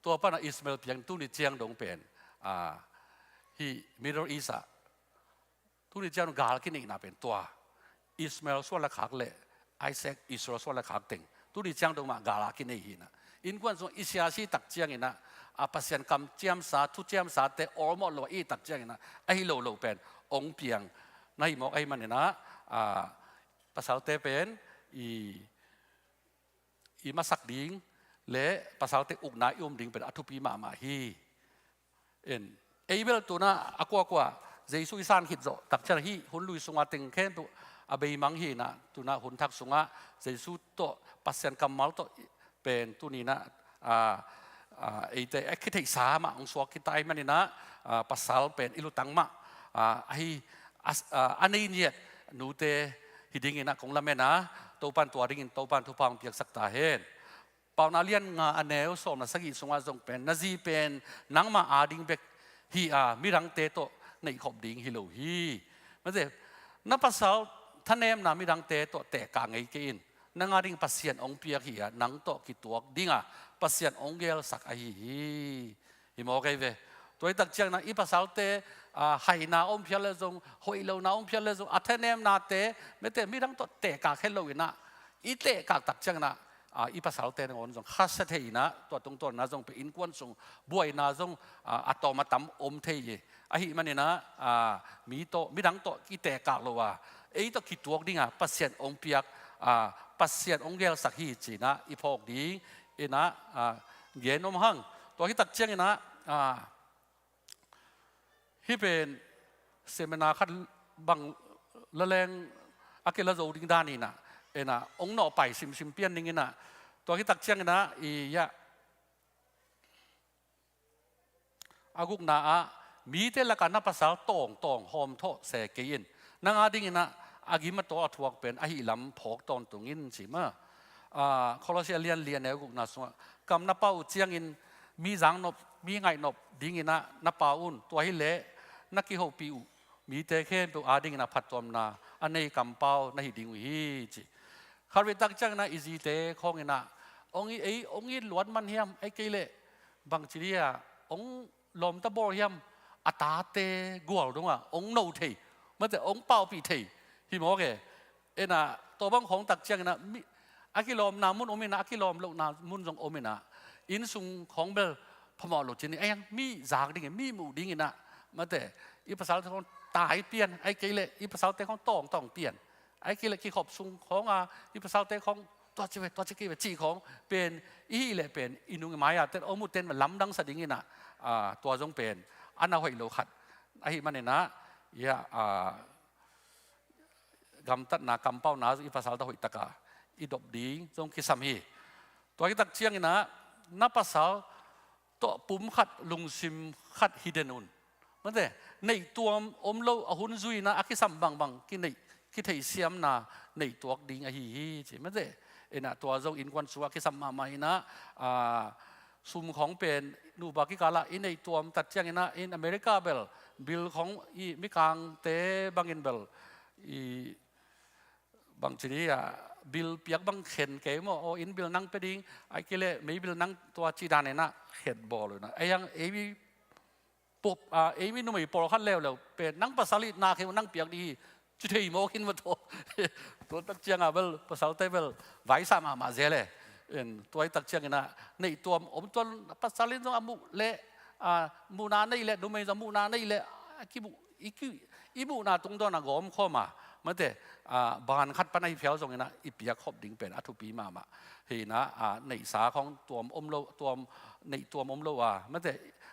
Tua pana Ishmael piang, tuni ciang dong pen, a, hih Middle East ah tuni ciang dong gal kineihna pen tua Ishmael suan le khak le Isaac, Israel suan le khak teng tuni ciang dong mah gal a kinei hi in a. Innkuan sung i siasi tak ciangin a, a, Pasian kamciamsa, thuciamsate awlmawh lo a i tak ciangin a, ahi lo lo pen hong piang na hi mawk ahih manin a, a, pasalte pen i, i masak ding le pasalte ukna i um ding pen a thupi mahmah hi. In, ei bel tuna a kuakua Jesu i san khit zawh takciang hih hun lui sungah teng khempeuh a beimang hi inah, tunah hun thak sungah Jesu tawh, Pasian kammal tawh pen tuni inah, a, a, eite a kitheihsa mah hong suak khit ta ahih man inah, a, pasal pen i lutang mah, a, ahi, a, a, a nei ngiat nute hi ding inah kong lamen a, Topan tua dingin Topan thupha hong piaksak ta hen. Paunak lian nga a neu sawm le sagih sungah zong pen, na zi pen nangmah ading bek hi a, midangte tawh neihkhop ding hi lo hi. Mate, na pasal thanemna midangte tawh tehkah ngei kei in. Nang ading Pasian hong piak hi a, nang tawh kituak ding a, Pasian hong gelsak ahi hi. Hi maw kei ve. Tua hi takciang inah i pasalte, a, haina om phial le zong, hoih lona om phial le zong, a thanemnate, mate, midang tawh tehkah khe lo inah, i tehkah takciang inah, a, i pasalte nangawn zong khasia thei inah, tua tungtawn inah zong pen innkuan sung buaina zong, a, a tawm a tam om thei hi. Ahih man inah, a, mi tawh, midang tawh i tehkah lo a, ei tawh kituak ding a, Pasian hong piak, a, Pasian hong gelsak hi ci inah i phawk ding inah, a, gen om hang. Tua hi takciang inah, a, hih pen seminar khat bang la leng a kila zo ding dan inah, inah hong nawhpai simsim pian ding inah, tua hi takciang inah, i, ya, a gukna ah, mite lakah na pasal tawngtawng hawmthawh se kei in. Nang ading inah a gim a taw a thuak pen ahi lam phawk tawntung in ci maw. A, Kolose a lian li a neu gukna sungah, kam na pau uh ciangin mi zaknop, mi ngaihnop ding inah na pau un, tua hi leh na kihopih uh mite khempeuh ading inah phattuamna a nei kampau na hi ding uh hi ci. Khatvei takciang inah i zite khawng inah, hong i, ei, hong it luat man hiam, ahih kei leh bangci dih a, hong lawmta bawl hiam, a tate gual dongah hong no thei, mate, hong paupih thei, hi mawk e. Inah, tua bang khawng takciang inah, mi, a kilawmna mun om inah, a kilawm lohna mun zong om inah, inn sung khawng bel phamawh lo cin, ei, mi zak ding, mi muh ding inah, mate, i pasalte khawng tai pian, ahih kei leh i pasalte khawng tawngtawng pian, ahih kei leh kikhop sung khawng a, i pasalte khawng tua ci ve, tua ci kei ve, cih khawng pen, i hih leh pen, i nung i mai a ten, om uh ten lamdang sa ding inah, a, tua zong pen a na hoih lo khat ahih man inah, ya, a, gamtatna, kampauna i pasal tawh hoih taka i dop ding zong kisam hi. Tua hi takciang inah, na pasal tawh pum khat, lungsim khat hi den un. Mate, neihtuam om lo a hun zui inah a kisam bangbang kineih, kitheihsiamna neihtuak ding ahi hi ci. Mate, inah tua zong innkuan sungah kisam mahmah inah, a, sum khawng pen nupa kikalah i neihtuam takciang inah, in America bel bill khawng i Mikangte bangin bel i bangci dih a, bill piak bang khen kei maw, aw, inn bill nang pia ding, ahih kei leh mei bill nang tua cih dan inah khen bawl uh inah. Ei hang, ei mi pop, a, ei mi numei pawlkhat leuleu pen, nang pasal itna khen nang piak dih hi, ci thei mawk in maw tua. Tua takciang a bel, pasalte bel vaisa mahmah zel e. In, tua hi takciang inah, neihtuam om tuan, pasal in zong a muh leh, a, muhna nei leh, numei zong muhna nei leh, a, kimuh, i ki, i muhna tungtawn a gawm khawm a, mate, a, ban khat pan ahi phial zong inah i piak khop ding pen a thupi mahmah. Hi inah, a, neihsa khawng tuam om lo, tuam, neihtuam om lo a, mate,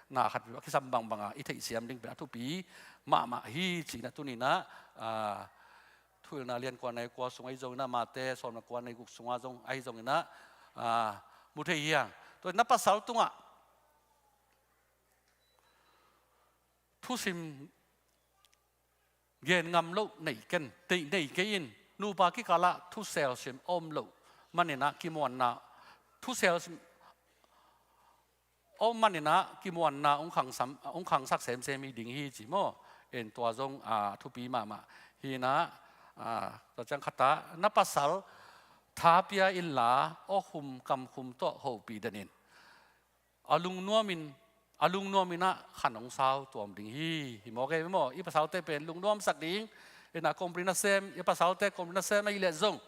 na khat a kisam bangbang a i theihsiam ding pen a thupi mahmah hi ci inah tuni inah, a, Thuhilhna lian kua neu kua sung ahi zong inah, Mate sawm le kua neu guk sungah zong ahi zong inah, a, mu thei hi hang. Tua na pasal tungah thusim gen ngam loh nei ken, nei, nei kei in, nupa kikalah thuselsim om loh man inah kimuanna, thuselsim om man inah kimuanna hong khangsam, hong khangsak semsem hi ding hi ci maw. En, tua zong, a, thupi mahmah hi inah, a, tua ciang khat ah, na pasal tha pia inla, awkhum kamkhum tawh hopih den in. A lungnuam in, a lungnuam inah khan hong sau tuam ding hi, hi mawk e maw. I pasalte pen lungnuamsak ding, inah company nasem, i pasalte company nasem ahih leh zong,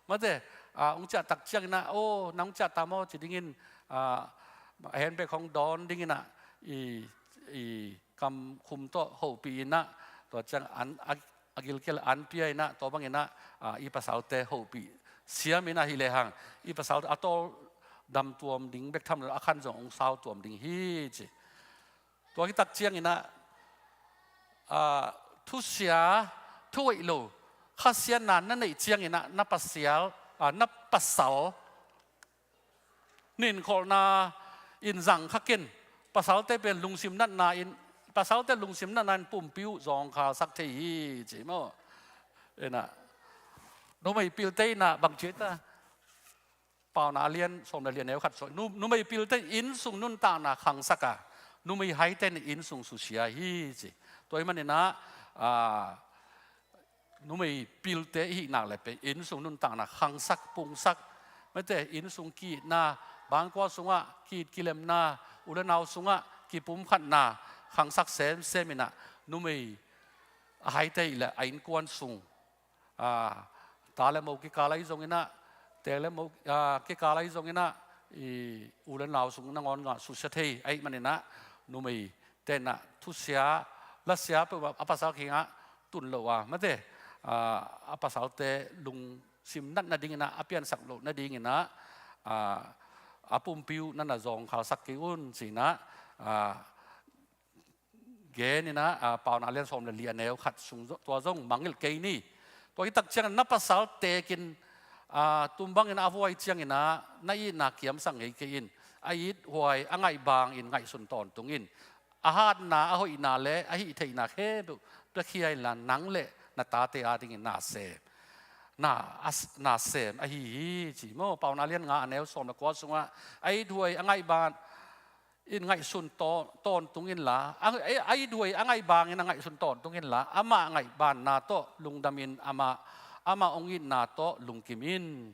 mate, a, hong ciah takciang inah, aw, nang hong ciah ta maw ci dingin, a, a handbag hong dawn ding inah, i, i kamkhum tawh hopih inah, tua ciang an, a, a gilkial an pia inah, tua bang inah, a, i pasalte hopih siam inah hi lehang, i pasal a tawl dam tuam ding bek tham lo a khan zong hong sau tuam ding hi ci. Tua hi takciang inah, ah, thusia, thuhoih lo khasiatna na neih ciangin ah na pasial, ah, na pasal ninkholhna in zang kha ken. Pasalte pen lungsim natna in, pasalte lungsim natna in pumpi uh zawngkhalsak thei hi, ci maw? Ina, numei pilte ina bang ci ta? Paunak a lian sawm le li, a neu khat sawm. Nu-, numei pilte in innsung nuntakna khangsak a, numei haite in innsung susia hi, ci. Tua ahih manin ah, ah, numei pilte i hih nak leh pen innsung nuntakna khangsak, pungsak, mate, innsung ki-itna, bangkua sungah ki-it kilemna, u le nau sungah kipumkhatna khangsak semsem ina, numei a haite i leh a innkuan sung, a, ta le mo kikal ahi zongin ah, teek le mo, a, kikal ahi zongin ah, i u le nau sung nangawn ngah susia thei ahih manin ah, numeite in ah thusia, lasia peuhmah a pasal kiangah tun lo a, mate, a, a pasalte lungsim nat nadingin ah, a piansak loh nadingin ah, a, a pumpi uh na na zawngkhalsak kei un, ci-in ah, a, gen ina, a, Paunak a lian sawm le li, a neu khat sung zo-, tua zong mangngilh kei ni. Tua hi tak ciangin na pasal teekin, a, tum bangin a vuai ciangin ah na itna kiamsak ngei kei in. A ithuai a ngaih bangin ngaihsun tawntung in. A hatna, a hoihna le a hihtheihna khempeuh piakhia inla, nang le na tate adingin na sem, na, a s-, na sem ahi hi, ci maw? Paunak a lian nga, a neu sawm le kua sungah, a ithuai a ngaih bang in ngaihsun taw-, tawntung inla, a, a, a ithuai a ngaih bangin a ngaihsun tawntung inla, amah ngaih banna tawh lungdamin, amah, amah hong itna tawh lungkimin.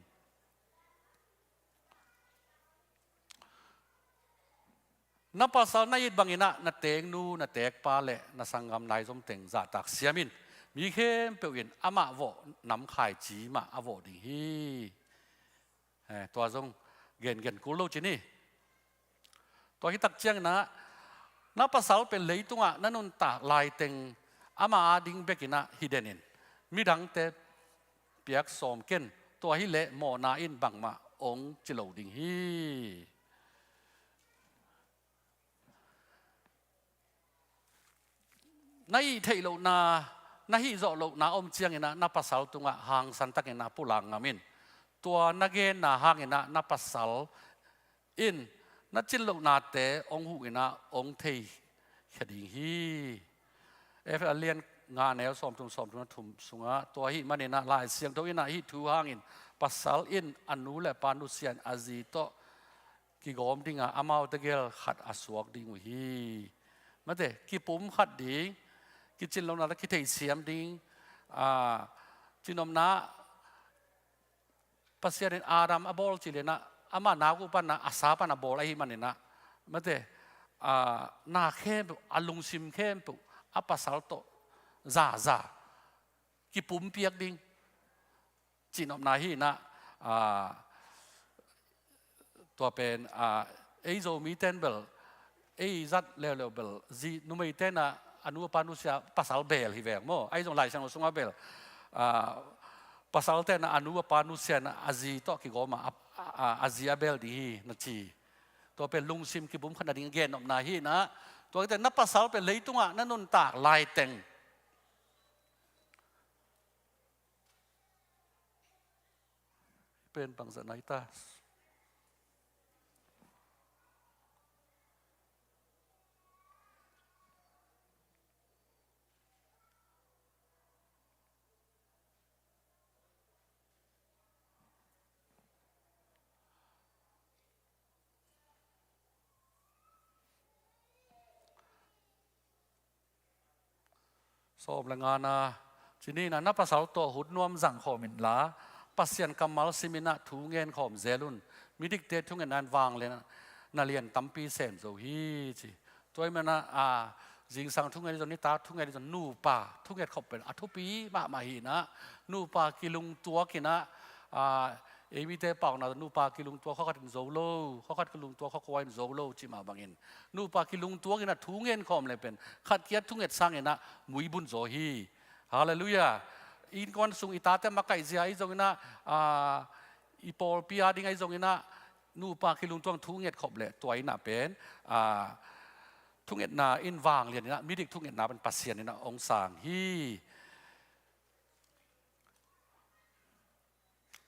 Na pasal na it bangin ah na teeknu, na teekpa le na sanggam nai zom teng zahtak siam in. Mi khempeuh in amah vawh namkhaici mah a vawh ding hi. Eh, tua zong gengen kul lo ci ni. Tua hi tak ciangin ah, na pasal pen leitungah na nuntak laiteng ama ading bekin ah hi den in, midangte piak sawm ken, tua hi leh mawhna in bangmah hong ci lo ding hi. Na hih theih lohna, na hih zawh lohna om ciangin ah na pasal tungah hangsan takin ah pulak ngam in. Tua na genna hangin ah na pasal in na cin lohnate hong huh in ah hong theikhia ding hi. Efesa a lian nga, a neu sawmthum, sawmthum le thum sungah, tua ahih manin ah Lai Siangtho in ah hih thu hangin, pasal in a nu le a pa nusia in a zi tawh kigawm ding a, amaute gel khat a suak ding uh hi. Mate, kipumkhat ding, kicin lohna le kitheisiam ding, a, cinopna, Pasian in Adam a bawl cil in ah, amah nak uh pan ah, a sa pan a bawl ahih manin ah, mate, a, na khempeuh, a lungsim khempeuh a pasal tawh zaza kipumpiak ding cinopna hi in ah, a, tua pen, a, ei Zomite in bel, ei zat leuleu bel, zi, numeite in ah a nu a pa nusia, pasal beel hi veng maw. Ahi zong Lai Siangtho sungah bel, a, pasalte in ah a nu a pa nusia in ah a zi tawh kigawm a, a, a, a zi a beel ding hi na ci. Tua pen lungsim kipumkhat nading a gennopna hi in ah, tua hi teh na pasal pen leitungah na nuntak laiteng pen bangzah nai ta. Sawm le ngana, ci ni in ah, na pasal tawh hut nuam zang khawm inla, Pasian kammal sim in ah thu ngen khawm zel un. Midikte thungetna in vanglian, na lian tampi sem zo hi, ci. Tua ahih manin ah, a, zingsang thunget hi zong, nitak thunget hi zong, nupa thunget khop pen a thupi mahmah hi in ah, nupa kilungtuak in ah, a, ei mite pauna nupa kilungtuak khua khat in zo lo, khua khat kilungtuak khua kua in zo lo cih mah bangin, nupa kilungtuak in ah thu ngen khawm le pen khat kia thunget sang in ah muibun zaw hi. Halleluiah. Innkuan sung i tate makaih zia ahi zongin ah, a, i pawlpi ading ahi zongin ah, nupa kilungtuak thu nget khop le tua in ah pen, a, thungetna in vanglian in ah, midik thungetna pan Pasian in ah hong sang hi.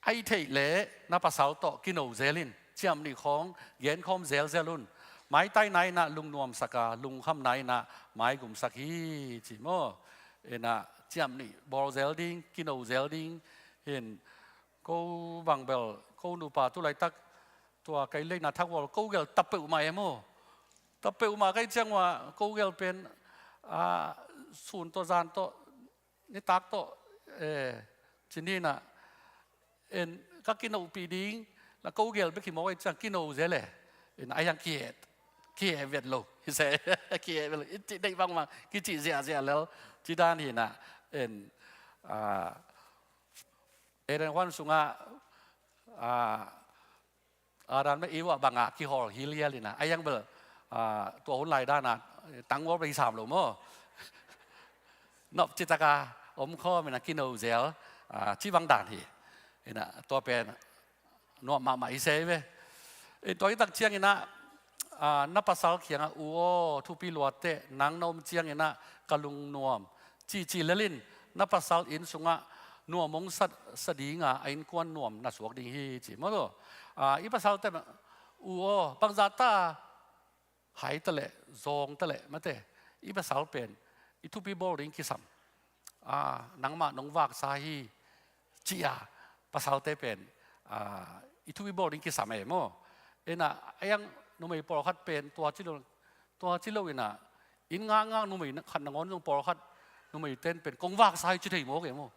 Ahih theih leh na pasal tawh kino zel in, ciamnuih khawng genkhawm zelzel un. Maitaina in ah lungnuamsak a, lungkhamna in ah maigumsak hi, ci maw? In ah ciamnuih bawl zel ding, kino zel ding. Hin ko bang bel, ko nupa tu laitak tua kei leina thak bawl ko gel ta peuhmah e maw? Ta peuhmah kei ciang ua ko gel pen, a, sun tawh zan tawh nitak tawh, eh, ci ni in ah, en, ka kinohpih ding la ko gel bek hi mawk ei ciang kino zel e. En, a hiang kihet, kihet vet lo hi se, kihet vet lo, i cih deih bangmah kicih ziahziah lel, ci dan hi in ah, en, a, Eden huan sungah, a, Adam le Eva bangah kihawl hilhial in ah, a hiang bel, a, tua hun lai dan ah tangvawl bel hi sam lo maw? Nop citak a om khawm in ah kino zel, a, ci bang dan hi. In ah tua pen nuam mahmah hi se ve. In tua hi tak ciang in ah, a, na pasal kiangah, "U aw, thupi lua teh, nang na om ciang in ah ka lungnuam," ci ci lel in, na pasal inn sungah nuam hong sa, sa ding a, a innkuan nuam na suak ding hi, ci maw? A, i pasal teh, "U aw, bangzah ta hai ta leh, zawng ta leh," mate, i pasal pen i thupi bawl ding kisam, a, "Nangmah nong vaksa hi," ci a, pasal te pen, a, i thupi bawl ding kisam e maw? In ah, a hiang numei pawlkhat pen tua ci lo, tua ci lo in ah, inn ngakngak numei khat nangawn zong pawlkhat numei ten pen, "Kong vaksa hi," ci thei mawk e maw?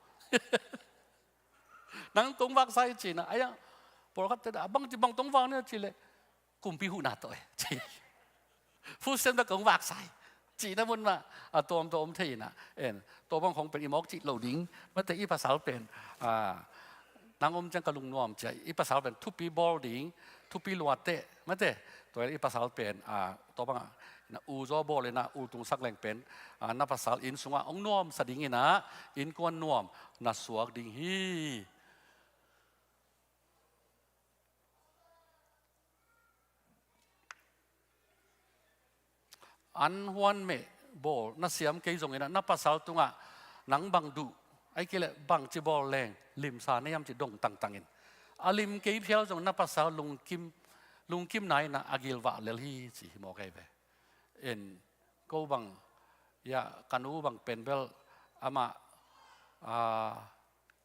"Nang kong vaksa hi," ci in ah, a hiang pawlkhat ten, "A bang ci bang tong vak ni a?" ci leh, "Kumpi huhna tawh e," ci. "Fusiam tawh kong vaksa hi," cihna mun mah a tuamtuam om thei in ah, en, tua bang khawng pen i mawk cih lo ding, mate, i pasal pen, a, "Nang om ciang ka lungnuam," ci a, i pasal pen thupi bawl ding, thupi lua teh, mate, tua i pasal pen, a, tua bangah, in ah, u zaw bawl in ah, u tungsak leng pen, a, na pasal inn sungah hong nuamsa ding in ah, innkuan nuam na suak ding hi. An huan meh bawl na siam kei zong in ah, na pasal tungah, "Nang bang duh, ahih kei leh bang ci bawl leng limsa na hiam?" ci dong tangtang in. A lim kei phial zong na pasal lungkim, lungkimna in ah a gilvah lel hi, ci hi mawk ei ve. En, ko bang, ya, ka nu bang pen bel amah, a,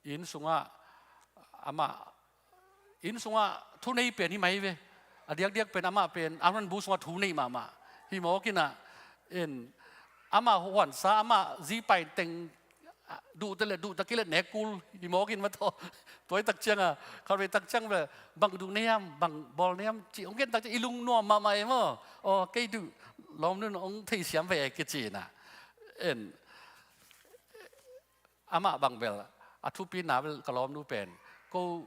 inn sungah, amah inn sungah thunei pen hi mai ve. A diakdiak pen amah pen Aran bu sungah thunei mahmah hi mawk in ah, en, amah huansa, amah zipai teng, duh ta leh, duh ta kei leh nek kul hi mawk in, mate. Tua i tak ciang a, khatvei tak ciang ve, "Bang duh na hiam, bang bawl na hiam?" ci hong gen tak ciang i lungnuam mahmah e maw? "Aw, kei duh lawm nun hong theisiam ve e," kici in ah, en, amah bang bel, a thupina bel ka lawmnu pen, ko,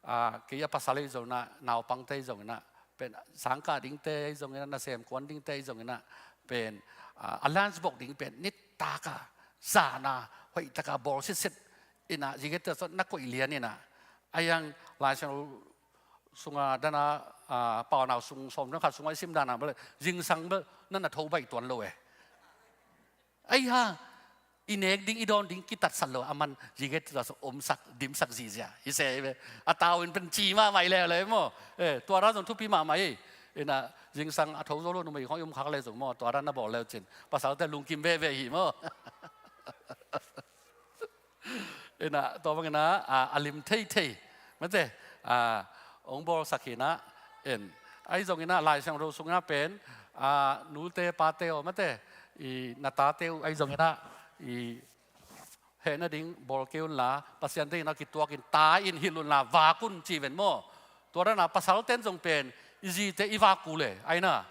a, kei a pasal ei zong in ah, naupangte ei zong in ah, pen sangkah dingte ei zong in ah, nasem kuan dingte ei zong in ah, pen, a, a lunch box ding pen nitak a, zan a, hoih tak a bawl sitset in ah, zingkei tawh na koih lian in ah, a hiang Lai Siangtho sungah dan a, a, Paunak sung sawm le khat sungah i sim dan a bel, zingsang bel na na tho baih tuan lo e. Ai ha, i nek ding, i dawn ding kitatsat lo, aman zingkei tawh omsak, dimsak zihziah hi se ve. A tau in pen ci mahmah hi leuleu maw? Eh, tua dan zong thupi mahmah hi. In ah, zingsang a tho zo lo numei khawng i om khak leh zong maw, tua dan na bawl leu cin, pasalte lungkim veve hi maw? In ah, tua bang in ah, a, a lim theithei, mate, a, hong bawlsak hi in ah, en, ahi zong in ah, Lai Siangtho sung in ah pen, a, nute pate aw, mate, i na tate uh ahi zong in ah, i hehna ding bawl kei un la, Pasian deihna kituak in, ta in hilh un la, vak un ci ven maw? Tua dan a pasalte'n zong pen i zite i vak kul e, ahi na.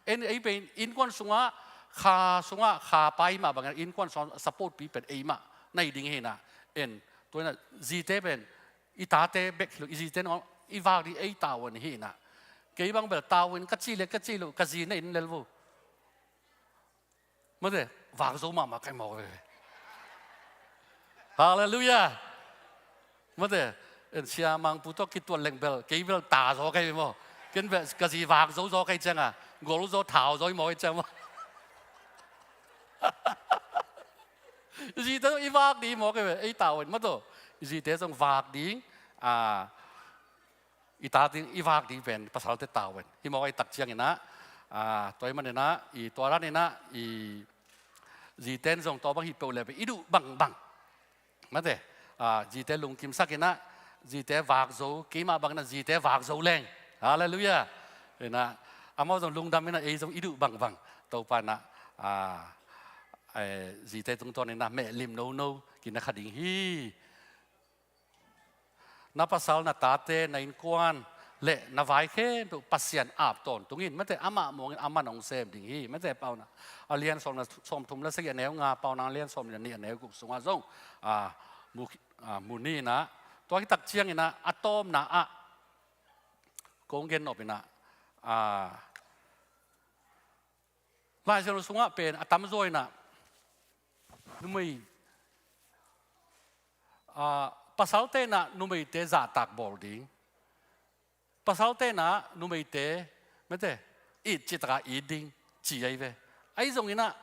En, ei pen innkuan sungah, kha sungah, kha pa i mah bangin innkuan sungah support pi pen ei mah na hi ding hi na. En, tua hi na, zite pen i tate bek hi lo, i zite nong i vak ding ei tavuan hi na. Kei bang bel tavuan ka ci le ka ci lo, ka zi na in lel vo. Mate, vak zo mahmah kai mawk ve. Halleluiah. Mate, en, Sia Mangpu tawh kituat leng bel, kei bel ta zaw kai maw? Ken bel ka zi vak zo zaw kai ciang a, gol zaw, thau zaw i mawk kai ciang maw? I zite zong i vak ding hi mawk e ve, ei tau in maw taw. I zite zong vak ding, a, i tate i vak ding pen pasalte tau in hi mawk a, i tak ciangin ah, a, tua ahih manin ah, i tua dan in ah, i zite in zong tua bang hi peuh leh pen i duh bangbang. Mate, a, zite lungkimsak in ah, zite vak zo, keimah bangin ah zite vak zo leng. Halleluiah. In ah, amau zong lungdam in ah, ei zong i duh bangbang. Topa in ah, a, e, zite tungtawn in ah, mehlim nono, kina kha ding hi. Na pasal, na tate, na innkuan, le na vai khempeuh Pasian ap tawntung in, mate, amah muangin aman hong sem ding hi, mate, Paunak a lian sawm le, sawmthum le sagih a neu nga, Paunak a lian sawmnih le nih a neu guk sungah zong, a, mu, a, mu ni in ah, tua hi tak ciangin ah, a tawpna ah, kong gen nop in ah, a, Lai Siangtho sungah pen a tamzaw in ah numei, a, pasalte in ah numeite zahtak bawl ding. Pasalte in ah numeite, mate, it cih tak a it ding ci ahi ve. Ahi zongin ah,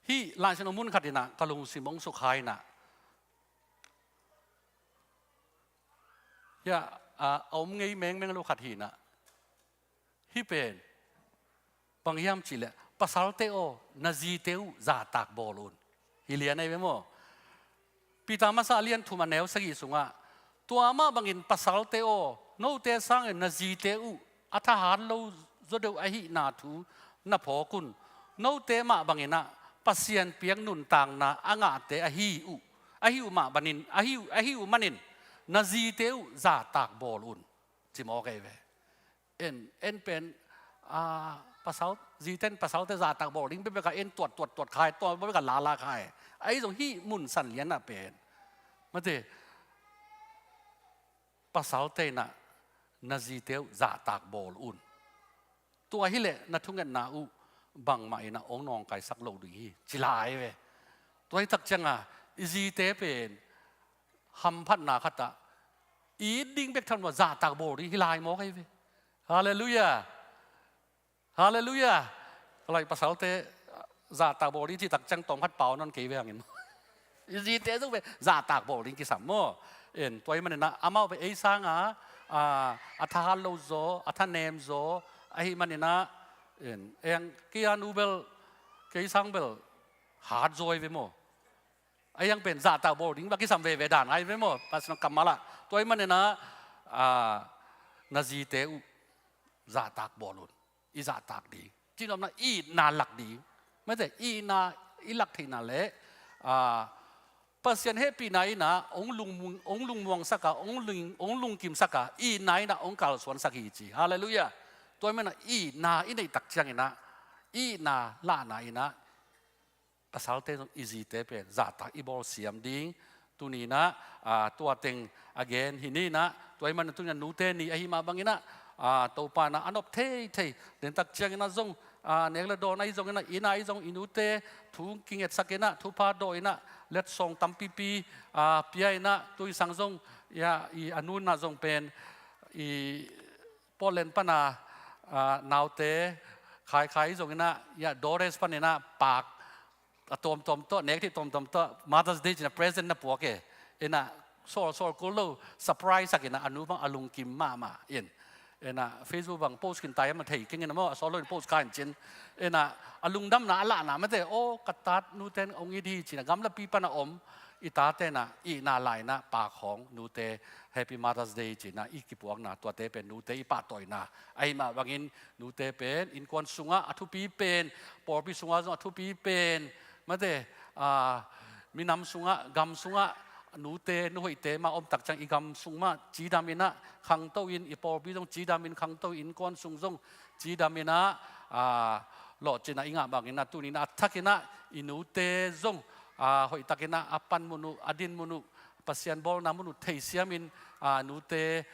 hih Lai Siangtho mun khat in ah ka lungsim hong sukha in ah, hia, a, a om ngei mengmeng lo khat hi in ah, hih pen bang hiam cih leh, pasalte aw, na zite uh zahtak bawl un. Hi lian ahi ve maw? Peter masa a lian thum a neu sagih sungah, tua mah bangin pasalte aw, note sangin na zite uh a thahat lo zaw deuh ahihna thu na phawk un. Note mah bangin ah Pasian piak nuntakna a ngahte ahi uh, ahi uh mah bangin, ahi uh, ahi uh manin na zite uh zahtak bawl un, ci mawk ahi ve. En, en pen, a, pasal, zite in pasalte zahtak bawl ding bekbek a en tuat, tuat, tuat khai, tua bekbek a lala khai. Ahi zong hih mun san lian ah pen, mate, pasalte in ah na zite uh zahtak bawl un. Tua hi leh na thungetna uh bangmah in ah hong nawngkaisak lo ding hi, ci lai ve. Tua hi tak ciang a, i zite pen hamphatna khat ah it ding bek tham lo a zahtak bawl ding hi lai mawk ahi ve. Halleluiah. Halleluiah. Lai pasalte zahtak bawl ding cih tak ciang tawm khat pau nawn kei ve hangin. I zite zong pen zahtak bawl ding kisam maw? En, tua ahih manin ah amau pen ei sang a, a, a thahat lo zaw, a thanem zaw ahih manin ah, en, eng kei a nu bel, kei sang bel hat zaw ahi ve maw? A hiang pen zahtak bawl ding bek kisam veve dan ahi ve maw? Pasian kammal ah. Tua ahih manin ah, a, na zite uh zahtak bawl un. I zahtak ding, cihnopna itna lak ding. Mate, itna i lak theihna leh, a, Pasian hehpihna in ah hong lungmuang, hong lungmuangsak a, hong lung, hong lungkimsak a, itna in ah hong kalsuansak hi ci. Halleluiah. Tua ahih manin ah itna i neih tak ciangin ah, itna lahna in ah pasalte zong i zite pen zahtak i bawl siam ding. Tuni in ah, a, tua teng a gen hi ni in ah, tua ahih manin tuni in ah nute ni ahih mah bangin ah, a, Topa in ah a nop theithei. Den tak ciangin ah zong, a, nek le dawn ahi zongin ah, inn ah ahi zong i nute thu kingetsak in ah, thupha dawh in ah, letsong tampipi, a, pia in ah, tui sang zong, ya, i a nu in ah zong pen, i Portland pan a, a, naute khaikhai zongin ah, ya, Dores panin ah pak a tuamtuam tawh, nek theih tuamtuam tawh, Mother's Day ci-in ah present na puak e. In ah sawlsawl kul lo, surprise sak in ah, a nu bang a lungkim mahmah in. In ah Facebook bang post khin ta hiam a thei keng in ah maw, a sawt lo in post kha in cin. In ah a lungdamna a lahna mate, aw, ka tate nute in hong it hi ci-in ah, gamlapi pan a om i tate in ah itna la in ah pak hong, nute Happy Mother's Day ci-in ah i kipuakna, tuate pen nute i pahtawina. Ahih mah bangin nute pen innkuan sungah a thupi pen, pawlpi sungah zong a thupi pen, mate, a, minam sungah, gam sungah nute, nu hoihte mah om tak ciang i gam sung mah cidam in ah khangto in, i pawlpi zong cidam in khangto in, innkuan sung zong cidam in ah, a, lawhcinna i ngah bangin ah, tuni in ah a thak in ah i nute zong, a, hoihtak in ah a panmun uh, a dinmun uh, Pasian bawlna mun uh theisiam in, a, nute